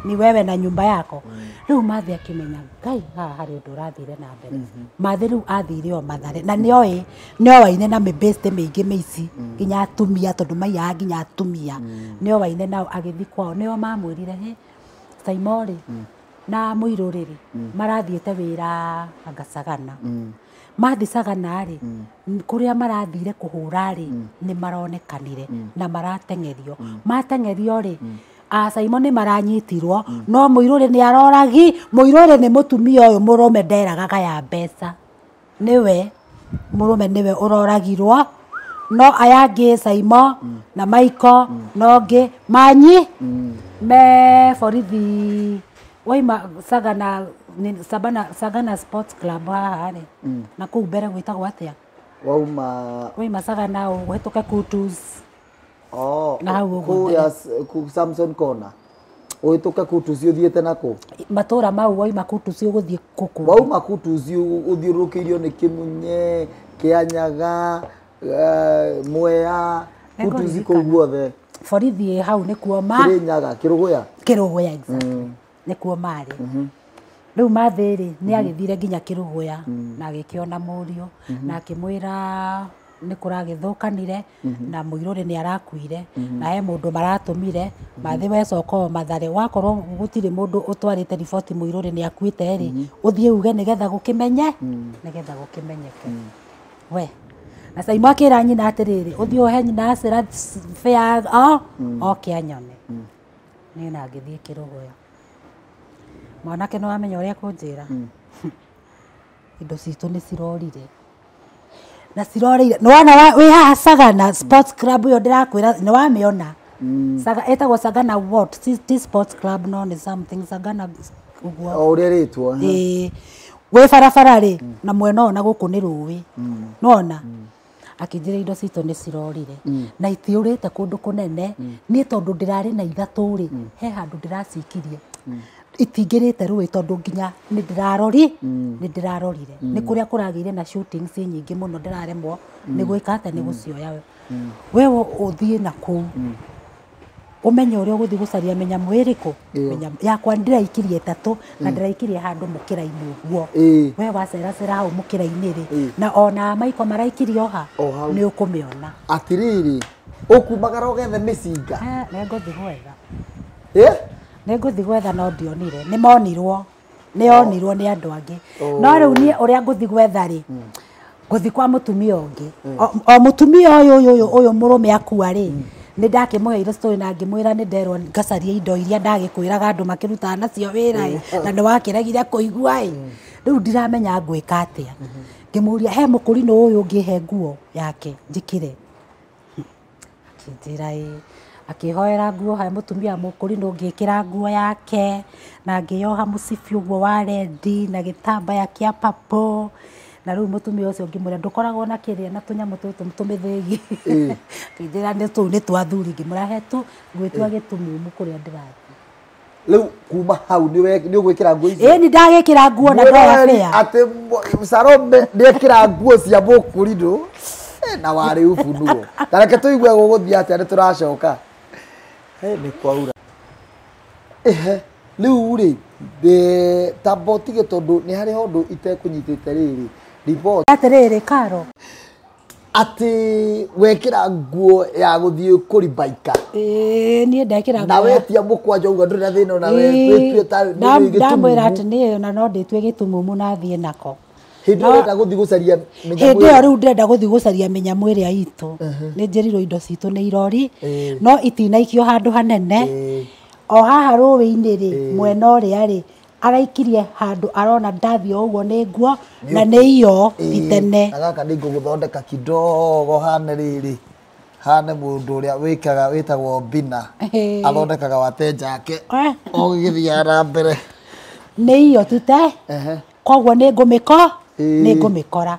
Ni wewe na nyumba yako. Rĩu Mathĩ akĩmenya Ngai haha harĩ ũndũ ũrathire na mbere. Mathĩ rĩu athire o Mathare na nĩoĩ nĩowaine na mĩbĩste mĩingĩ mĩici nginya atumia tondũ maiyaga nginya atumia. Nĩowaine nao agĩthiĩ kwao nĩo mamwĩrire hĩ Saimo rĩ na Mũirũ rĩ marathiĩte wĩra anga Sagana. Mathi Sagana rĩ kũrĩa marathire kũhũra rĩ nĩ maronekanire na marateng'erio. Mateng'erio rĩ Saimo nĩ maranyitirwo no Mũirũ rĩ nĩ aroragi. Mũirũ rĩ nĩ mũtumia ũyũ mũrũme nderaga gaya mbeca. Nĩwe mũrũme nĩwe ũroragirwo no aya angĩ Saimo na Michael no ngĩ manyi me borithi waima Sagana Sagana Sports Club haha rĩ na kũu mbere gwĩtagwo atĩa? Wauma waima Sagana ũhĩtũke Kutus. Na hau ũguo Samson Corner. Ũhĩtũke Kutus ũthiĩte na kũ? Matũra mau waima Kutus ũgũthiĩ kũkũ. Wauma Kutus ũthiũrũrũkĩirio nĩ Kĩmunye, Kĩanyaga, Mwea, Kutus kũu guothe. Borithi hau nĩkuo ma Kĩrĩnyaga, Kĩrũgũya. Kĩrũgũya exactly. Nĩkuo marĩ. Rĩu Mathĩ rĩ nĩ agĩthire nginya Kĩrũgũya na agĩkĩona mũriũ na akĩmwĩra nĩ kũragĩthũkanire na Mũirũ rĩ nĩ arakuire na he mũndũ maratũmire. Mathĩ wecoka o Mathare wakorwo gũtirĩ mũndũ ũtwarĩte riboti Mũirũ rĩ nĩ akuĩte rĩ ũthiĩ uge nĩgetha gũkĩmenye nĩgetha gũkĩmenyeke. We na Saimo akĩra nyina atĩrĩrĩ ũthiĩ ũhe nyina acĩra fare oke anyone. Niĩ na ngĩthiĩ Kĩrũgũya. Mwanake nĩ wamenya ũrĩa kũnjĩra indo citũ nĩ cirorire na cirorire. Nĩ wona wĩ haha Sagana Sports Club ĩyo ndĩrakwĩra nĩ wamĩona. Ĩtagwo Sagana what? Ti Sports Club no nĩ something Sagana ũguo. O ũrĩa ĩrĩtwo. Ĩĩ. Wĩ barabara rĩ na mwena ũyũ na gũkũ nĩ rũĩ. Nĩwona? Akĩnjĩra indo citũ nĩ cirorire na itiũrĩte kũndũ kũnene. Niĩ tondũ ndĩrarĩ na ithatũ rĩ he handũ ndĩracikirie itingĩrĩte rũĩ tondũ nginya nĩ ndĩrarorire nĩ kũrĩa kũragĩire na shootings nyingĩ mũno ndĩraremwo nĩ gwĩka atĩa nĩ gũcioya. We ũthiĩ na kũu ũmenye ũrĩa ũgũthiĩ gũcaria mĩnyamũ ĩrĩkũ. Yakwa ndĩraikirie ĩtatũ na ndĩraikirie handũ mũkĩra-inĩ ũguo. We waceracera hau mũkĩra-inĩ rĩ na ona Maiko maraikirie o ha nĩ ũkũmĩona. Atĩrĩrĩ ũkumagara ũgethe mĩcinga. Nĩ ngũthiĩ gwetha. Nĩ ngũthiĩ gwetha no ndionire. Nĩ monirwo. Nĩ onirwo nĩ andũ angĩ. No rĩu niĩ ũrĩa ngũthiĩ gwetha rĩ ngũthiĩ kwa mũtumia ũngĩ. O mũtumia ũyũ ũyũ mũrũme akua rĩ nĩ ndakĩmũheire story na ngĩmwĩra nĩ nderwo ngacarie indo iria ndagĩkwĩraga andũ makĩrutaga nacio wĩra ĩ na nĩ wakĩregire kũigua ĩ. Rĩu ndiramenya ngwĩka atĩa. Ngĩmũria he mũkũrinũ ũyũ ũngĩhe nguo yake njĩkĩre. Akĩnjĩra ĩ. Akĩhoera nguo he mũtumia mũkũrinũ ngĩkĩra nguo yake na ngĩyoha mũcibi ũguo wa rendi na gĩtambaya kĩa purple. Na rĩu mũtumia ũcio ngĩmwĩra ndũkoragwo na kĩrĩa na tũnyamũ tũtũ tũmĩthĩgi. Akĩnjĩra nĩ tũu nĩ twa athuri. Ngĩmwĩra he tu ngwĩtua gĩtumumu kũrĩa ndĩrathiĩ. Rĩu kuma hau nĩ ũgwĩkĩra nguo icio? Ĩni ndagĩkĩra nguo na ndoya bĩa. Atĩ Salome nĩekĩra nguo cia mũkũrinũ na warĩ ubunuo. Ta reke tũigue gũgũthiĩ atĩa, nĩ tũracoka. Nĩ kwaura. Ehe, rĩu rĩ tamba ũtige tondũ nĩ harĩ ũndũ itekũnyitĩte rĩrĩ report. Atĩrĩrĩ Karo, atĩ wekĩra nguo ya gũthiĩ kũribaika. Ĩĩ niĩ ndekĩra nguo. Na wetia mũkwanja uga ndũrĩ na thĩna ona wetue ta ndamwĩra atĩ niĩ ona no ndĩtue gĩtumumu na thiĩ nako. Hĩndĩ ĩyo ũrenda gũthiĩ gũcaria mĩnyamũ. Hĩndĩ ĩyo rĩu ndĩrenda gũthiĩ gũcaria mĩnyamũ ĩrĩa itũ. Nĩ njĩrirwo indo citũ nĩ irori no itinaikio handũ hanene. O haha rũĩ-inĩ rĩ mwena ũrĩa rĩ araikirie handũ arona ndathiĩ ũguo nĩ nguo na nĩ iyo itene. Na gaka nĩ ngũgũthondeka kidogo hane rĩrĩ hane mũndũ ũrĩa wĩkaga wĩtagwo Bina athondekaga wateja ake o gĩgĩthiaga na mbere. Nĩ iyo tute koguo nĩ ngũmĩkora.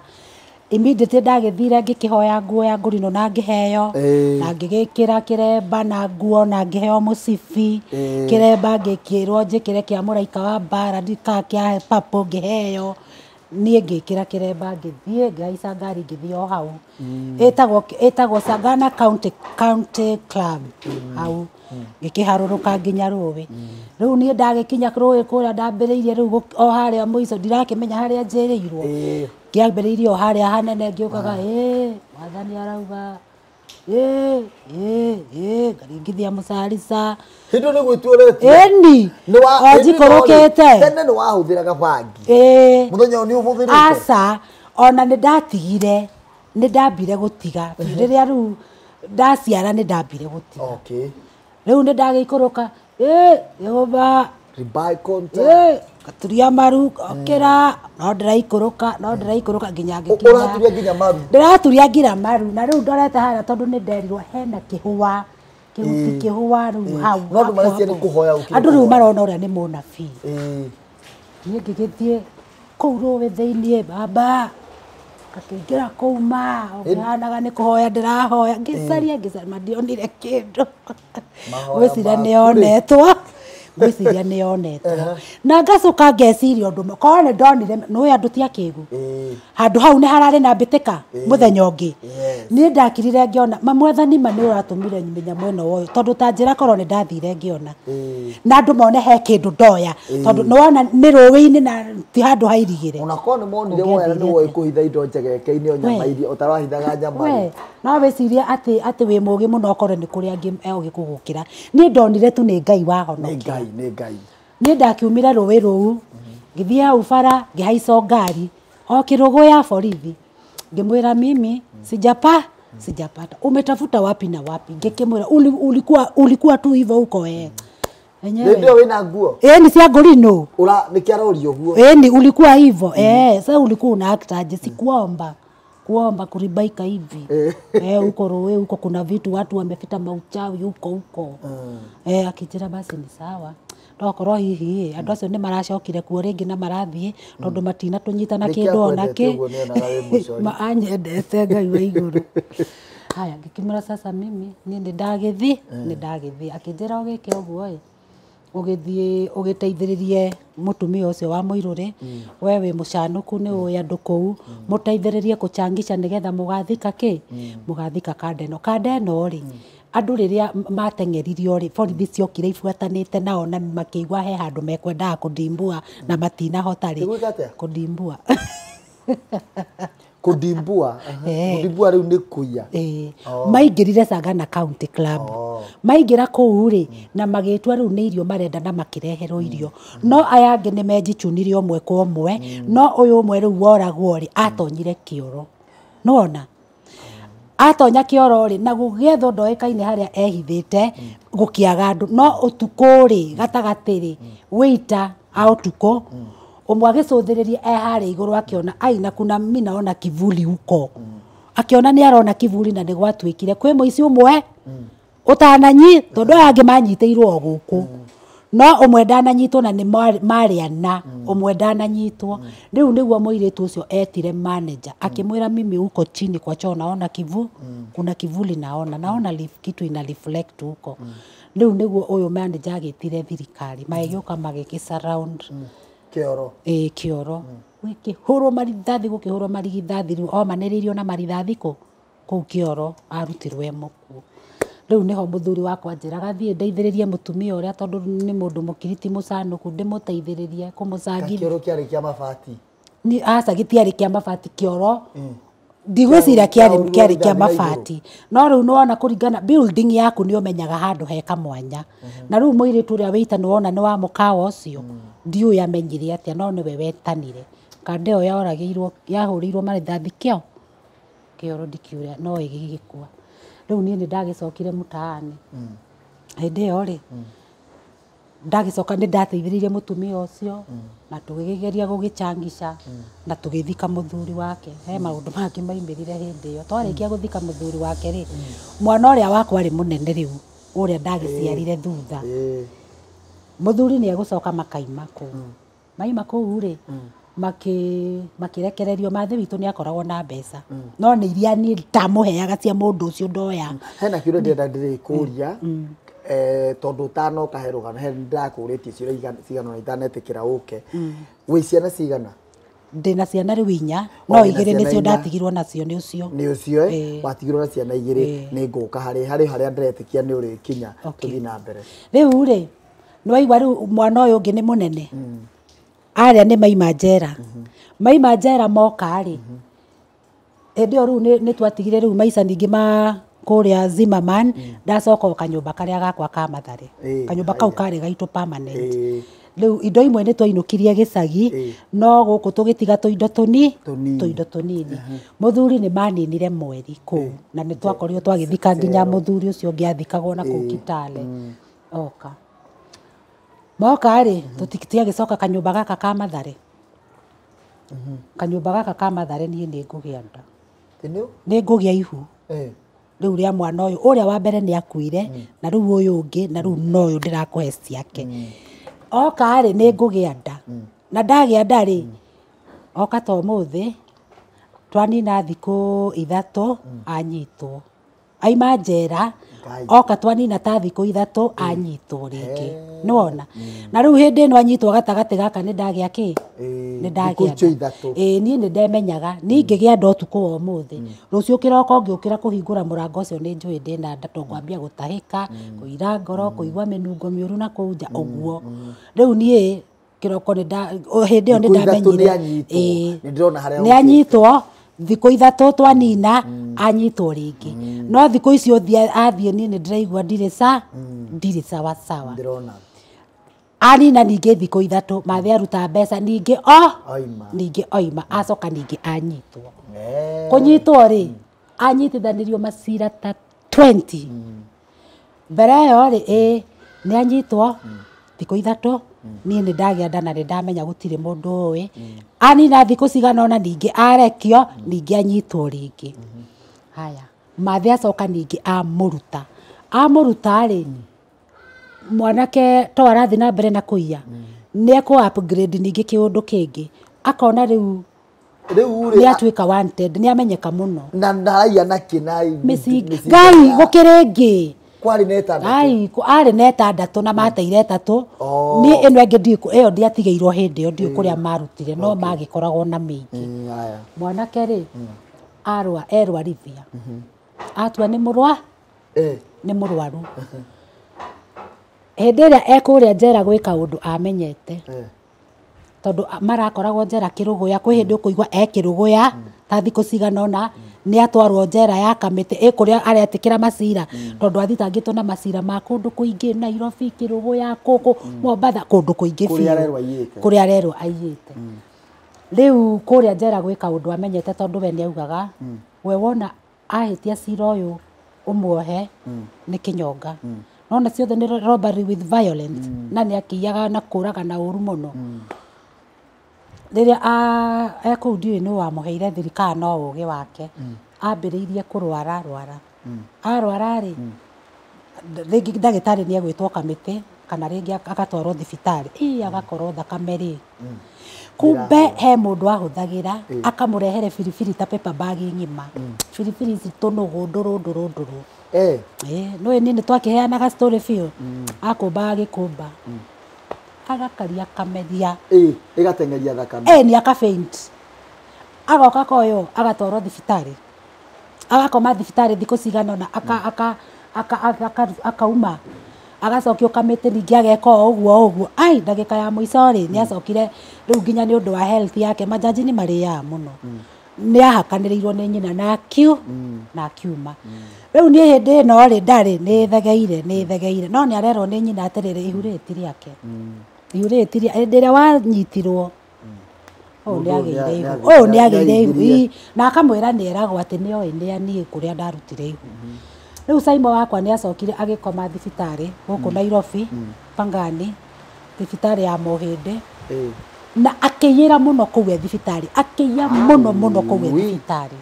Immediately ndagĩthire ngĩkĩhoya nguo ya ngũrinũ na ngĩheo na ngĩgĩkĩra kĩremba na nguo na ngĩheo mũcibi kĩremba ngĩkĩrwo njĩkĩre kĩa mũraika wa mbara ndika kĩa papo ngĩheo. Niĩ ngĩkĩra kĩremba ngĩthiĩ ngĩhaica ngari ngĩthiĩ o hau. Ĩtagwo Sagana County Club hau ngĩkĩharũrũka nginya rũĩ. Rĩu niĩ ndagĩkinya rũĩ kũrĩa ndambĩrĩirie rĩu o harĩa mũico ndirakĩmenya harĩa njĩrĩirwo. Ngĩambĩrĩirie o harĩa hanene ngĩũkaga mwathani arauga ngaringithia mũcarica. Hĩndĩ ĩyo nĩ gwĩtua ũretua? Ĩni o njikũrũkĩte. Tene nĩ wahũthĩraga bangi? Mũthenya ũyũ nĩ ũhũthĩrĩte? Aca, ona nĩ ndatigire, nĩ ndambire gũtiga. Rĩrĩa rĩu ndaciara nĩ ndambire gũtiga. Rĩu nĩ ndagĩikũrũka Yehova ngaturia maru okĩra no ndĩraikũrũka nginya ngĩkinya. Ũraturia nginya maru? Ndĩraturia nginya maru na rĩu ndorete harĩa tondũ nĩ nderirwo hena kĩhũa kĩhuti kĩhũa rĩu hau. No andũ mareciria nĩ kũhoya ũkĩrĩ. Andũ rĩu marona ũrĩa nĩ mũnabii. Niĩ ngĩgĩthiĩ kũu rũĩ thĩiniĩ baba ngakĩingĩra kũu ma ũkĩhanaga nĩ kũhoya ndĩrahoya ngĩcaria ngĩcaria ndionire kĩndũ. Ngwĩciria nĩyonetwo. Ngwĩciria nĩyonetwo. Na ngacoka ngeciria ũndũ ũmwe korwo nĩ ndonire nĩũĩ andũ ti akĩgu. Handũ hau nĩ hararĩ na mbĩtĩka mũthenya ũngĩ. Niĩ ndakirire ngĩona ma mwathani ma nĩ ũratũmire mĩnyamũ ĩno woyo tondũ ta njĩra korwo nĩ ndathire ngĩona. Na andũ mone he kĩndũ ndoya tondũ nĩwona nĩ rũĩ-inĩ na ti handũ hairigĩre. Ona korwo nĩ monire woya na nĩ woĩ kũhitha indo njegeke-inĩ o nyama iria ũtarahithaga nyama. We no wĩcirie atĩ wĩ mũũgĩ mũno okorwo nĩ kũrĩ angĩ eũgĩ kũgũkĩra. Niĩ ndonire tu nĩ Ngai wahonokia. Nĩ Ngai. Niĩ ndakiumire rũĩ rũu ngĩthiĩ hau bara ngĩhaica ngari o kĩrũgũ ya borithi ngĩmwĩra mimi sijapata umetafuta wapi na wapi ngĩkĩmwĩra ulikuwa tu hivyo huko wewe. Enyewe. Ndio wina nguo. Ni cia ngũrinũ. Ura nĩkĩ aroria ũguo? Ni ulikuwa hivyo. Sasa ulikuwa una act aje? Si kuomba. Kuomba kuribaika hivi. Huko rowe huko kuna vitu watu wamefita mauchawi huko huko. Akijira basi ni sawa. Tokorwo hihi andu acio ni maracokire kuo ringi na marathie tondu matina tunyitana kindu ona ki ma anyendete Ngai wa iguru. Haya ngikimura sasa mimi ni ndagithi ni ndagithi akinjira ugike uguo i ugithie ugiteithiririe mutumia ucio wa muiruri we wi mucanuku ni ui andu kuu muteithiririe kuchangisha nigetha mugathika ki mugathika kandeno kandeno ri andu riria mateng'eririo ri borithi ciokire ibuatanite nao na makiigua he handu mekwendaga kundimbua na matinahota ri kundimbua kundimbua kundimbua riu ni kuiya maingirire Sagana County Club maingira kuu ri na magitua riu ni irio marenda na makireherwo irio no aya angi ni menjichunirie omwe kwa omwe no uyu umwe riu woragwo ri atonyire kioro nona atonya kioro ri na gugethwo ndoikaine haria ehithite gukiaga andu no utuku ri gatagati ri wita a utuku umwe agicũthĩrĩria e harĩa igũrũ akiona ai na kuna mimi naona kivuli huko akiona ni arona kivuli na nĩ gwatuĩkire kwĩ mũici ũmwe ũtananyi tondũ aya angĩ manyitĩirwo o gũkũ No ũmwe ndananyitwo na nĩ marĩ ana, ũmwe ndananyitwo. Rĩu nĩguo mũirĩtu ũcio etire manager akĩmwĩra, mimi huko chini kwa choo naona kivu, kuna kivuli naona, naona kitu ina reflect huko. Rĩu nĩguo ũyũ manager agĩtire thirikari, magĩgĩũka magĩkĩ surround Kĩoro. Ĩĩ, kĩoro. Gũkĩhũrwo marithathi, gũkĩhũrwo marigithathi, rĩu omanĩrĩirio na marithathi kũ kũu kĩoro, arutirwo e mũkuũ. Rĩu nĩho mũthuri wakwa anjĩraga thiĩ ndeithĩrĩrie mũtumia ũrĩa, tondũ nĩ mũndũ mũkiriti mũcanũku, ndĩmũteithĩrĩrie kũmũcangithia. Kĩoro kĩarĩ kĩa mabati? Ni aca, gĩtiarĩ kĩa mabati kĩoro, ndigwĩciria kĩarĩ kĩarĩ kĩa mabati, no rĩu nĩwona kũringana building yaku nĩ ũmenyaga handũ he kamwanya. Na rĩu mũirĩtu ũrĩa wĩita nĩwona nĩ wa mũkawa ũcio, ndiũĩ amenyire atĩa, no nĩwe wetanire kanda ĩyo yoragĩirwo, yahũrĩirwo marithathi kĩo kĩoro, ndikĩũrĩa no ĩgĩgĩkua. Rĩu niĩ nĩ ndagĩcokire mũtaani hĩndĩ ĩyo rĩ, ndagĩcoka nĩ ndateithĩrĩirie mũtumia ũcio na tũgĩgeria gũgĩchangisha na tũgĩthika mũthuri wake. He maũndũ mangĩ maimĩrire hĩndĩ ĩyo. Twarĩkia gũthika mũthuri wake rĩ, mwana ũrĩa wakwa arĩ mũnene rĩu, ũrĩa ndagĩciarire thutha, mũthuri nĩ egũcoka makaima kũu, maima kũu rĩ, makĩrekererio. Mathĩ witũ nĩ akoragwo na mbeca, no nĩ iria niĩ ndamũheaga cia mũndũ ũcio ndoya. Hena kĩũria ndĩrenda ndĩrĩkũria, tondũ ũtanoka he rũgano he ndĩrakũrĩtie ciũria cigana ũna itanetĩkĩra ũke. Wĩ ciana cigana? Ndĩna ciana rĩu inya, no wĩna igĩrĩ ciana nĩcio inya. Ndatigirwo nacio nĩ ũcio. Nĩ ũcio. Ĩĩ. Watigirwo na ciana igĩrĩ. Nĩ ngũka harĩ harĩa ndĩretĩkia nĩ ũrĩkinya. Okay. Tũthiĩ na mbere. Rĩu rĩ, nĩwaigua rĩu mwana ũyũ ũngĩ nĩ mũnene, arĩa nĩ maima njera, maima njera moka rĩ, hĩndĩ ĩyo rĩu nĩ twatigire rĩu maica ningĩ ma kũrĩa Zimmerman. Ndacoka o kanyũmba karĩa gakwa ka Mathare, kanyũmba kau karĩ gaitũ permanent. Rĩu indo imwe nĩ twainũkirie gĩcagi, no gũkũ tũgĩtiga tũindo tũni Tũnini. Tũindo tũnini. Mũthuri nĩ maninire mweri kũu na nĩ twakorirwo twagĩthika nginya mũthuri ũcio ũngĩ athikagwo na kũu Kitale. Oka moka rĩ, tũtiagĩcoka kanyũmba gaka ka Mathare, kanyũmba gaka ka Mathare, niĩ nĩ ngũgĩa nda. Nĩ Nĩ ngũgĩa ihu rĩu rĩa mwana ũyũ. Ũrĩa wa mbere nĩ akuire, na rĩu ũyũ ũngĩ, na rĩu no ũyũ ndĩrakũhe ciake. Oka rĩ, nĩ ngũgĩa nda, na ndagĩa nda rĩ, oka ta ũmũthĩ twanina thikũ 3 anyitwo aima njera. Ngai. Oka twanina ta thikũ 3 anyitwo rĩngĩ, nĩwona? Na rĩu hĩndĩ ĩno anyitwo gatagatĩ gaka nĩ ndagĩa kĩ? Nĩ Thikũ ndagĩa icio nda. 3. Ĩĩ, niĩ nĩ ndemenyaga niĩ ngĩgĩa nda ũtukũ wa ũmũthĩ, rũciũ kĩroko ngĩũkĩra kũhingũra mũrango ũcio nĩ njũĩ ndĩna nda, tondũ ngwambia gũtahĩka, kũira ngoro, kũigua mĩnungo mĩũru na kũu nja ũguo. Rĩu niĩ kĩroko nĩ nda o hĩndĩ ĩyo nĩ Thikũ 3 ndamenyire. Nĩ anyitwo. Ĩĩ. Nĩ ndĩrona harĩa Nĩ ũkĩte. anyitwo thikũ 3 twanina, anyitwo rĩngĩ, no thikũ icio athiĩ niĩ nĩ ndĩraigua ndirĩ sa ndirĩ sawa sawa. Ndĩrona. Anina ningĩ thikũ 3, mathĩ aruta mbeca ningĩ o Oima. Ningĩ oima, acoka ningĩ anyitwo. Kũnyitwo rĩ, anyitithanirio macira ta 20 mbere ĩyo rĩ. Ĩ nĩ anyitwo thikũ 3, niĩ nĩ ndagĩa nda na nĩ ndamenya gũtirĩ mũndũ ũĩ. Anina thikũ cigana ũna ningĩ arekio, ningĩ anyitwo rĩngĩ. Haya, mathĩ acoka ningĩ amũruta, amũruta rĩ, mwanake to arathiĩ na mbere na kũiya, nĩ ekũ upgrade ningĩ kĩũndũ kĩngĩ, akona rĩu Rĩu nĩ rĩ atuĩka wanted, nĩ amenyeka mũno. Na ndaraiya nakĩ na mĩcinga ngai gũkĩrĩ ĩngĩ. Kwarĩ na 6. Ai, arĩ na 6 na mateire 3. Oh. Niĩ ĩno ĩngĩ ndiũĩ ĩyo ndiatigĩirwo hĩndĩ ĩyo, ndiũĩ kũrĩa marutire, no magĩkoragwo na mĩingĩ. Haya. Mwanake rĩ, arwa erwarithia, atua nĩ mũrwa nĩ mũrwaru. Hĩndĩ ĩrĩa ekũrĩa njera gwĩ kaũndũ amenyete, tondũ marakoragwo njera kĩrũgũya, kwĩ hĩndĩ ũkũigua e kĩrũgũya ta thikũ cigana ũna, nĩ atwarwo njera ya kamĩtĩ ĩ kũrĩa aretĩkĩra macira, tondũ athitangĩtwo na macira ma kũndũ kũingĩ, Nairobi, kĩrũgũya, kũkũ Mombatha, kũndũ kũingĩ Kũrĩa biũ. arerwo aiyĩte. Kũrĩa arerwo aiyĩte. Rĩu kũrĩa njera gwĩ kaũndũ amenyete, tondũ we nĩ augaga we wona ahĩtia cira ũyũ ũmuohe nĩ kĩnyonga, nona ciothe nĩ robbery with violence, na nĩ akĩiyaga na kũraga na ũru mũno. Rĩrĩa ekũu ndiũĩ nũ wamũheire thirikari, no ũgĩ wake ambĩrĩirie kũrwara rwara, arwara rĩ, Rĩngĩ ndagĩtarĩ nĩ egwĩtwo kamĩtĩ kana rĩngĩ agatwarwo thibitarĩ ĩ agakorwo thakame rĩ kumbe he mũndũ ahũthagĩra akamũrehere biribiri ta paper bag ng'ima biribiri ici tũnũgũ ndũrũ ndũrũ ndũrũ no niĩ nĩ twakĩheanaga story biũ akũmba agĩkũmba agakaria akameria ĩgateng'eria thakame nĩ aka faint agoka koyo agatwarwo thibitarĩ agakoma thibitarĩ thikũ cigana ũna akauma agacokio kamĩtĩ ningĩ ageka o ũguo ũguo ai ndagĩka ya mũico rĩ nĩ acokire rĩu nginya nĩ ũndũ wa health yake majaji nĩ marĩaga mũno nĩ ahakanĩrĩirwo nĩ nyina na na akiuma rĩu niĩ hĩndĩ ĩno rĩ ndarĩ nĩ thegeire no nĩ arerwo nĩ nyina atĩrĩrĩ ihu rĩrĩ ti rĩake ihu rĩrĩ ti rĩa hĩndĩ ĩrĩa wanyitirwo ũyũ nĩ agĩire ihu na akamwĩra nĩ eragwo atĩ nĩ oĩ nĩ niĩ kũrĩa ndarutire ihu rĩu Saimo wakwa nĩ acokire agĩkoma thibitarĩ gũkũ Nairobi Pangani thibitarĩ ya Mũhĩndĩ na akĩiyĩra mũno kũu e thibitarĩ akĩiya mũno mũno kũu e thibitarĩ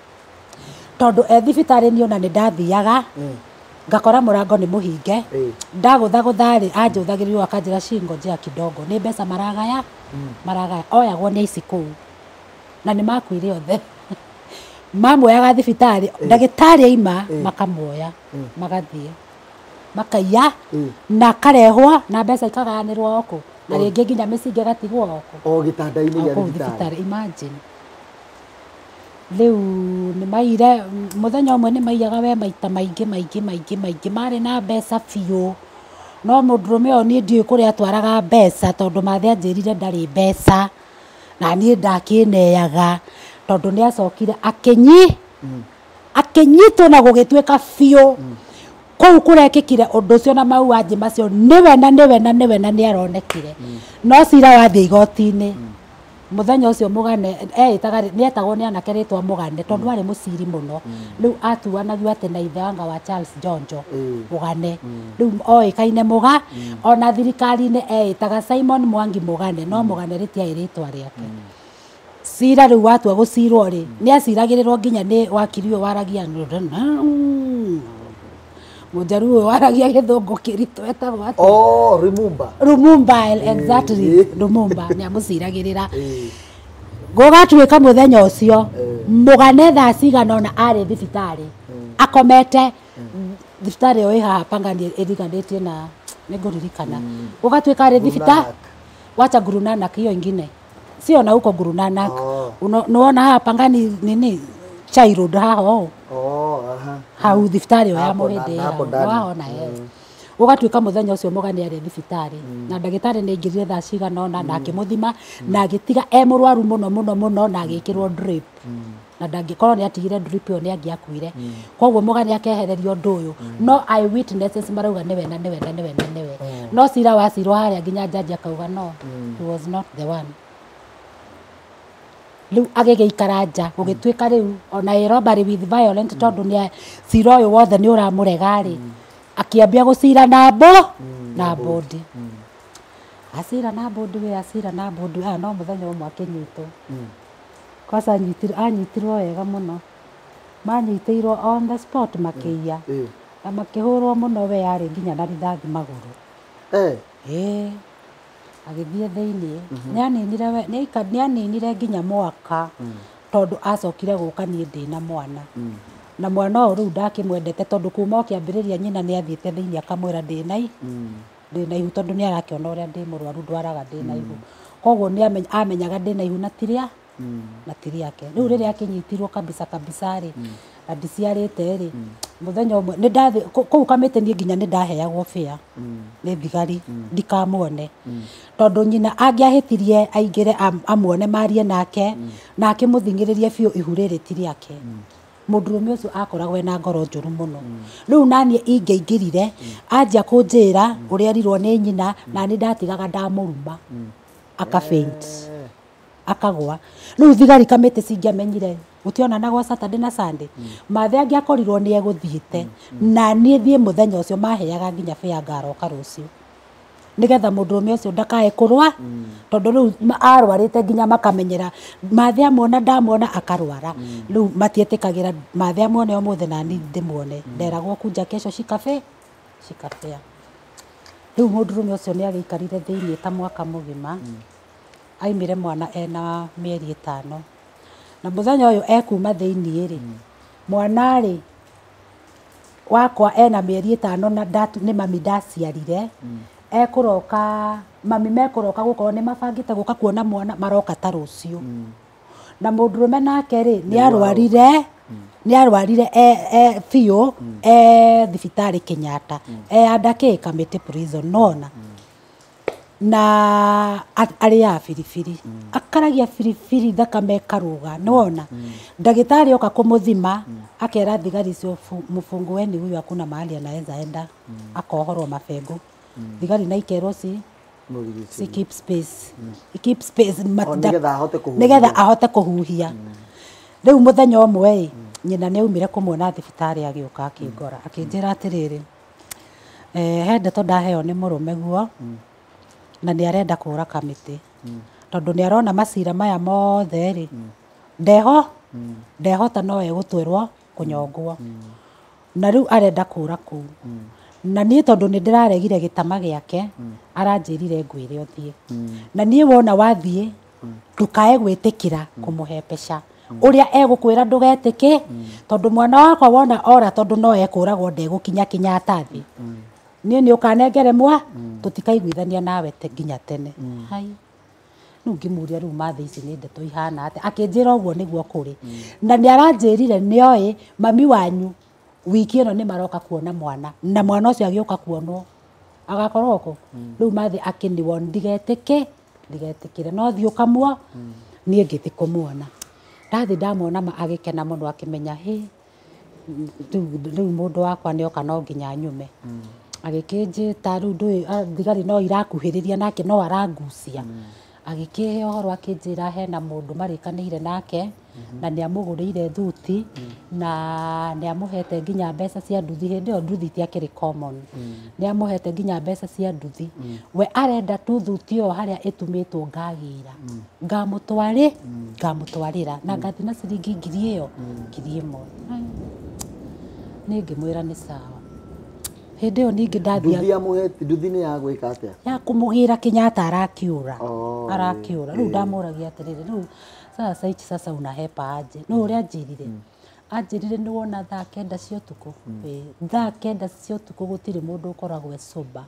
tondũ e thibitarĩ niĩ ona nĩ ndathiaga ngakora mũrango nĩ mũhinge ndagũthagũtha rĩ anjũthagĩrĩrio akanjĩra shingo njia kidogo nĩ mbeca maragaya oyagwo nĩ aici kũu na nĩ makuire othe mamuoyaga thibitarĩ ndagĩtarĩ aima makamuoya magathiĩ makaiya na akarehwo na mbeca ikagayanĩrwo o kũu na rĩngĩ nginya mĩcinga ĩgatigwo o kũu o gĩtanda-inĩ gĩa thibitarĩ imagine rĩu nĩ maire mũthenya ũmwe nĩ maiyaga we maita maingĩ maingĩ maingĩ maingĩ marĩ na mbeca biũ no mũndũrũme ũyũ niĩ ndiũĩ kũrĩa atwaraga mbeca tondũ mathe anjĩrire ndarĩ mbeca na niĩ ndakĩneaga tondũ nĩ acokire akĩnyitwo na gũgĩtuĩka biũ kũu kũrekĩkire ũndũ ũcio na mauaji macio nĩwe na nĩwe na nĩwe na nĩ aronekire no cira wathiĩ igoti-inĩ mũthenya ũcio Mũgane nĩ etagwo nĩ anake rĩtwa Mũgane tondũ arĩ mũciri mũno rĩu atuanagio atĩ na ithe wanga wa Charles Njonjo Mũgane rĩu oĩkaine Mũga ona thirikari-inĩ eĩtaga Simon Mwangi Mũgane no Mũgane rĩtiarĩ rĩtwa rĩake cira rĩu watua gũcirwo rĩ nĩ aciragĩrĩrwo nginya nĩ wakiri ũyũ waragia mũnjaru ũyũ waragia gĩthũngũ kĩritũ etagwo atĩa oh Lumumba Lumumba exactly Lumumba nĩ amũciragĩrĩra gũgatuĩka mũthenya ũcio Mũgane thaa cigana ũna arĩ thibitarĩ akomete thibitarĩ ĩyo ĩ haha Pangani ĩriganĩtie na nĩngũririkana gũgatuĩka arĩ thibitarĩ wacha Guru Nanak hiyo ingine sio na huko Guru Nanak unaona haha Pangani nini Chai Road haha hau thibitarĩ ĩyo ya Mũhĩndĩ wahona gũgatuĩka mũthenya ũcio Mũgane arĩ thibitarĩ na ndagĩtarĩ nĩ aingĩrire thaa cigana ũna na akĩmũthima na agĩtiga e mũrwaru mũno mũno mũno na agĩkĩrwo drip na ndangĩkorwo nĩ atigire drip ĩyo nĩ angĩakuire koguo Mũgane akehererio ũndũ ũyũ no eyewitnesses marauga nĩwe na nĩwe na nĩwe na nĩwe no cira wacirwo harĩa nginya jaji akauga no he was not the one rĩu agĩgĩikara nja gũgĩtuĩka rĩu ona ĩ robbery with violence tondũ nĩ cira ũyũ wothe nĩ ũramũrega rĩ akĩambia gũcira na na bodi acira na bodi we acira na bodi no mũthenya ũmwe akĩnyitwo kwanza anyitirwo wega mũno manyitĩirwo on the spot makĩiya na makĩhũrwo mũno we arĩ nginya na rithathi magũrũ agĩthiĩ thĩiniĩ nĩaninire nginya mwaka tondũ acokire gũka niĩ ndĩna mwana na mwana ũyũ rĩu ndakĩmwendete tondũ kuma o kĩambĩrĩria nyina nĩ athiĩte thĩiniĩ akamwĩra ndĩna ihu tondũ nĩ arakĩona ũrĩa ndĩ mũrwaru ndwaraga ndĩna ihu koguo nĩ amenyaga ndĩna ihu na ti rĩake rĩu rĩrĩa akĩnyitirwo kabisa kabisa rĩ na ndiciarĩte rĩ mũthenya ũmwe nĩ ndathi kũu kamĩtĩ niĩ nginya nĩ ndaheagwo bĩa nĩ thigari ndikamuone tondũ nyina angĩahĩtirie aingĩre amuone marie nake na akĩmũthing'ĩrĩrie biũ ihu rĩrĩ ti rĩake mũndũrũme ũcio akoragwo ena ngoro njũru mũno rĩu naniĩ ingĩaingĩrire anjia kũnjĩra ũrĩa erirwo nĩ nyina na nĩ ndatigaga ndamũruma aka faint akagwa rĩu thigari kamĩtĩ cingĩamenyire gũtionanagwo Saturday na Sunday mathe angĩakorirwo nĩ egũthiĩte na niĩ thiĩ mũthenya ũcio maheaga nginya bĩa ngaroka rũciũ nĩgetha mũndũrũme ũcio ndakae kũrwa tondũ rĩu arwarĩte nginya makamenyera mathe amuona ndamuona akarwara rĩu matiĩtĩkagĩra mathe amuone ũmũthĩ na niĩ ndĩmuone nderagwo kunja kesho shikafe Shika fare. Rĩu mũndũrũme ũcio nĩ agĩikarire thĩiniĩ ta mwaka mũgima. Aimire mwana ena mĩeri 5. Na mũthenya ũyũ ekuma thĩiniĩ rĩ, mwana rĩ wakwa ena mĩeri 5 na nĩ mami ndaciarire. Ekũroka mami mekũroka gũkorwo nĩ mabangĩte gũka kuona mwana maroka ta rũciũ. Na mũndũrũme nake rĩ nĩ arwarire biũ thibitarĩ Kenyatta andakĩ Kamĩtĩ prison nona. Na arĩaga biribiri akaragia biribiri thakame ĩkarũga nĩwona. Ndagĩtarĩ oka kũmũthima akera thigari icio mũfungueni huyu hakuna mahali anaweza enda akohorwo mabengo. Thigari na ikerwo si keep space. Keep space nĩgetha ahote kũhuhia. Rĩu mũthenya ũmwe nyina nĩ aumire kũmuona thibitarĩ agĩũka akĩngora akĩnjĩra atĩrĩrĩ, he ndeto ndaheo nĩ mũrũme guo na nĩ arenda kũra Kamĩtĩ tondũ nĩ arona macira maya mothe rĩ ndehota no egũtwĩrwo kũnyongwo na rĩu arenda kũra kũu. Na niĩ tondũ nĩ ndĩraregire gĩtama gĩake aranjĩrire ngwĩre ũthiĩ. Na niĩ wona wathiĩ ndũkae gwĩtĩkĩra kũmũhe mbeca ũrĩa egũkwĩra ndũgetĩke tondũ mwana wakwa wona ora tondũ no ekũragwo ndegũkinya Kenyatta thĩ. Niĩ nĩ ũkanengere mwa tũtikaiguithania nawe nginya tene. Hai rĩu ngĩmũria rĩu mathĩ ici nĩ ndeto ihana atĩa akĩnjĩra ũguo nĩguo kũrĩ. Na nĩ aranjĩrire nĩoĩ mami wanyu wiki ĩno nĩ maroka kuona mwana na mwana ũcio agĩũka kuonwo agakorwo kũ. Rĩu mathĩ akĩniwo ndigetĩkĩre no thiĩ ũkamuo. Niĩ ngĩthiĩ kũmuona ndathi ndamuona ma agĩkena mũno akĩmenya hĩ rĩu mũndũ wakwa nĩoka no nginya nyume. Agĩkĩnjĩta rĩu ndũĩ thigari no irakuhĩrĩria nake no arangucia. Agĩkĩhe ũhoro akĩnjĩra hena mũndũ marĩkanĩire nake na nĩ amũgũrĩire thuti na nĩ amũhete nginya mbeca cia nduthi. Hĩndĩ ĩyo nduthi itiakĩrĩ common. Nĩ amũhete nginya mbeca cia nduthi. We arenda tu thuti ĩyo harĩa ĩtumĩtwo ngagĩra ngamũtwarĩra na ngathi na ciringi ngiri ĩyo 1000. Niĩ ngĩmwĩra nĩ sawa. Hĩndĩ ĩyo ningĩ ndathia nduthi nĩ ya gwĩka atĩa? Ya kũmũgĩra Kenyatta arakiũra. Arakiũra. Rĩu ndamũragia atĩrĩrĩ rĩu sasa ichi sasa unahepa aje? No ũrĩa anjĩrire. Anjĩrire nĩ wona thaa 9 cia ũtukũ. Thaa 9 cia ũtukũ gũtirĩ mũndũ ũkoragwo e sober.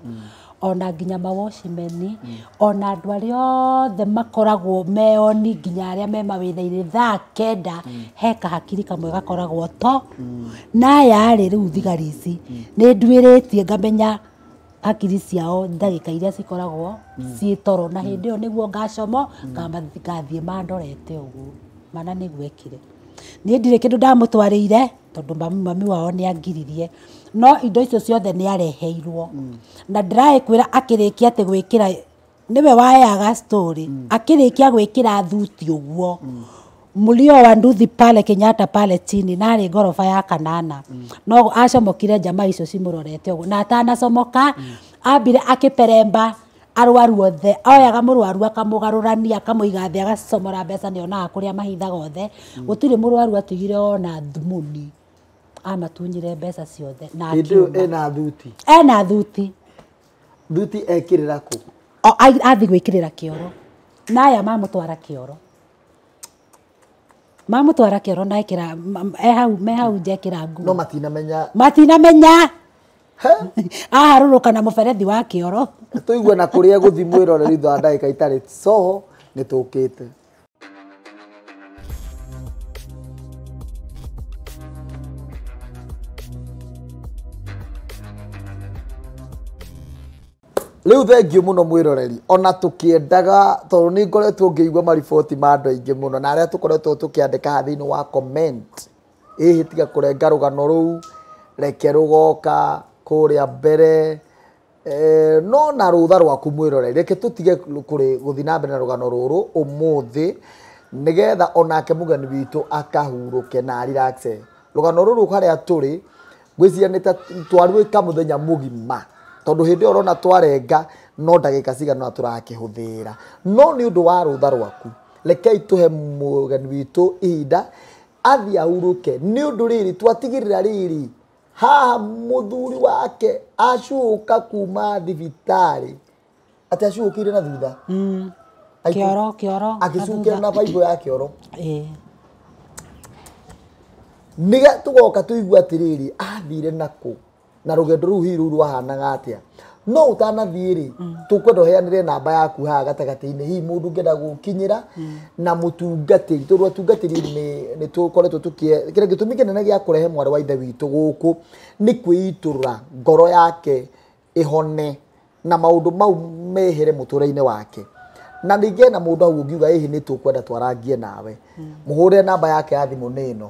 Ona nginya mawatchmeni, ona andũ arĩa othe makoragwo meoni nginya arĩa me mawĩra-inĩ thaa 9 he kahakiri kamwe gakoragwo to. Na aya rĩ rĩu thigari ici nĩ nduĩrĩtie ngamenya hakiri ciao ndagĩka iria cikoragwo ciĩ toro na hĩndĩ ĩyo nĩguo ngacomo ngathiĩ mandorete ũguo. Mana nĩguo ekire. Niĩ ndirĩ kĩndũ ndamũtwarĩire tondũ mami wao nĩ angiririe no indo icio ciothe nĩ areheirwo. Na ndĩraĩkwĩra akĩrĩkia atĩ gwĩkĩra nĩwe waheaga story akĩrĩkia gwĩkĩra thuti ũguo Mulio wa nduthi pale Kenyatta pale chini narĩ ngoroba ya 8 no acomokire jamaa icio cimũrorete ũguo na atanacomoka ambire akĩperemba arwaru othe oyaga mũrwaru akamũgarũrania akamũiga thĩ agacomora mbeca nĩonaga kũrĩa mahithaga othe. Gũtirĩ mũrwaru atigire ona thumuni amatunyire mbeca ciothe na akiuma. Ena thuti ena thuti thuti ekĩrĩra kũ? Athi gwĩkĩrĩra kĩoro na aya mamũtwara kĩoro na ekĩra me hau njekĩra nguo no matinamenya aharũrũka na mũberethi wa kĩoro. Tũigue na kũrĩa gũthi mwĩroreri thutha wa ndagĩka itarĩ so nĩ tũkĩte. Rĩu thengiũ mũno mwĩroreri ona tũkĩendaga tondũ nĩ ngoretwo ngĩigua mariboti ma andũ aingĩ mũno na arĩa tũkoretwo tũkĩandĩka haha thĩinĩ wa comment ĩhĩ tiga kũrenga rũgano rũu reke rũgoka kũrĩa mbere no na rũtha rwaku mwĩroreri reke tũtige gũthiĩ na mbere na rũgano rũrũ ũmũthĩ nĩgetha onake mũgeni witũ akahurũke na relaxe. Rũgano rũrũ harĩa tũrĩ ngwĩciria nĩ ta twarwĩka mũthenya mũgima tondũ hĩndĩ ĩyo ũrona twarenga no ndagĩka cigana ũna tũrakĩhũthĩra no nĩ ũndũ wa rũtha rwaku rekei tũhe mũgeni witũ ihinda athiĩ ahurũke nĩ ũndũ rĩrĩ twatigĩrĩra rĩrĩ Haha muthuri wake acuka kuma thibitarĩ, atĩ acuũkĩire na thutha. Kĩoro kĩoro. Agĩcukĩra na baibũ ya kĩoro. Ĩĩ. Nĩge tũgoka tũigue atĩrĩrĩ, athire nakũ na rũgendo rũu hihi rũu rwahanaga atĩa. No ũtanathiĩ rĩ, tũkwenda ũheanĩre namba yaku haha gatagatĩ-inĩ, hihi mũndũ ũngĩenda gũkinyĩra na mũtungatĩri, tondũ atungatĩri nĩ tũkoretwo tũkĩe kĩrĩa gĩtũmi kĩnene gĩa kũrehe mwarĩ wa ithe witũ gũkũ nĩ kwĩitũrũra ngoro yake ĩhone na maũndũ mau mehere mũtũrĩre-inĩ wake. Na ningĩ hena mũndũ hau ũngiuga ĩhĩ nĩ tũkwenda twarangie nawe, mũhũrĩre namba yake ya thimũ nĩ ĩno.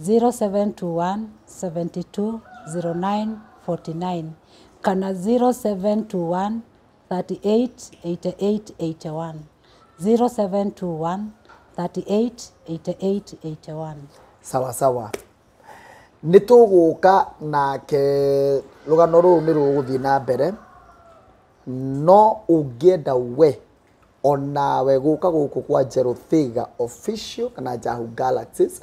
0721 72 09 49 kana 0721 38 88 81, 0721 38 88 81. Sawa sawa, nĩ tũgũka nake rũgano rũrũ nĩ rũgũthiĩ na mbere. No ũngĩenda we onawe gũka gũkũ kwa Jerothiga Official kana Jahu Galaxies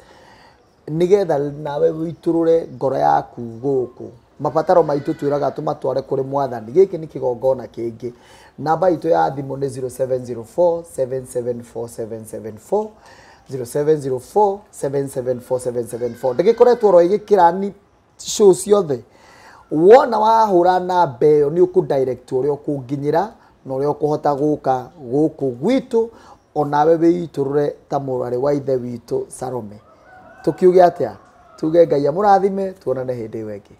nĩgetha nawe wĩitũrũre ngoro yaku gũkũ, mabataro maitũ twĩraga tũmatware kũrĩ mwathani. Gĩkĩ nĩ kĩgongona kĩngĩ. Namba itũ ya thimũ nĩ 0704 774774, 0704 774774. Ndĩgĩkoretwo ro ĩgĩkĩrani show ciothe. Wona wahũra namba ĩyo nĩ ũkũ direct ũrĩa ũkũnginyĩra na ũrĩa ũkũhota gũka gũkũ gwitũ, onawe wĩitũrũre ta mũrarĩ wa ithe witũ Salome. Tũkiuge atĩa? Tuge Ngai amũrathime, tuonane hĩndĩ ĩyo ĩngĩ.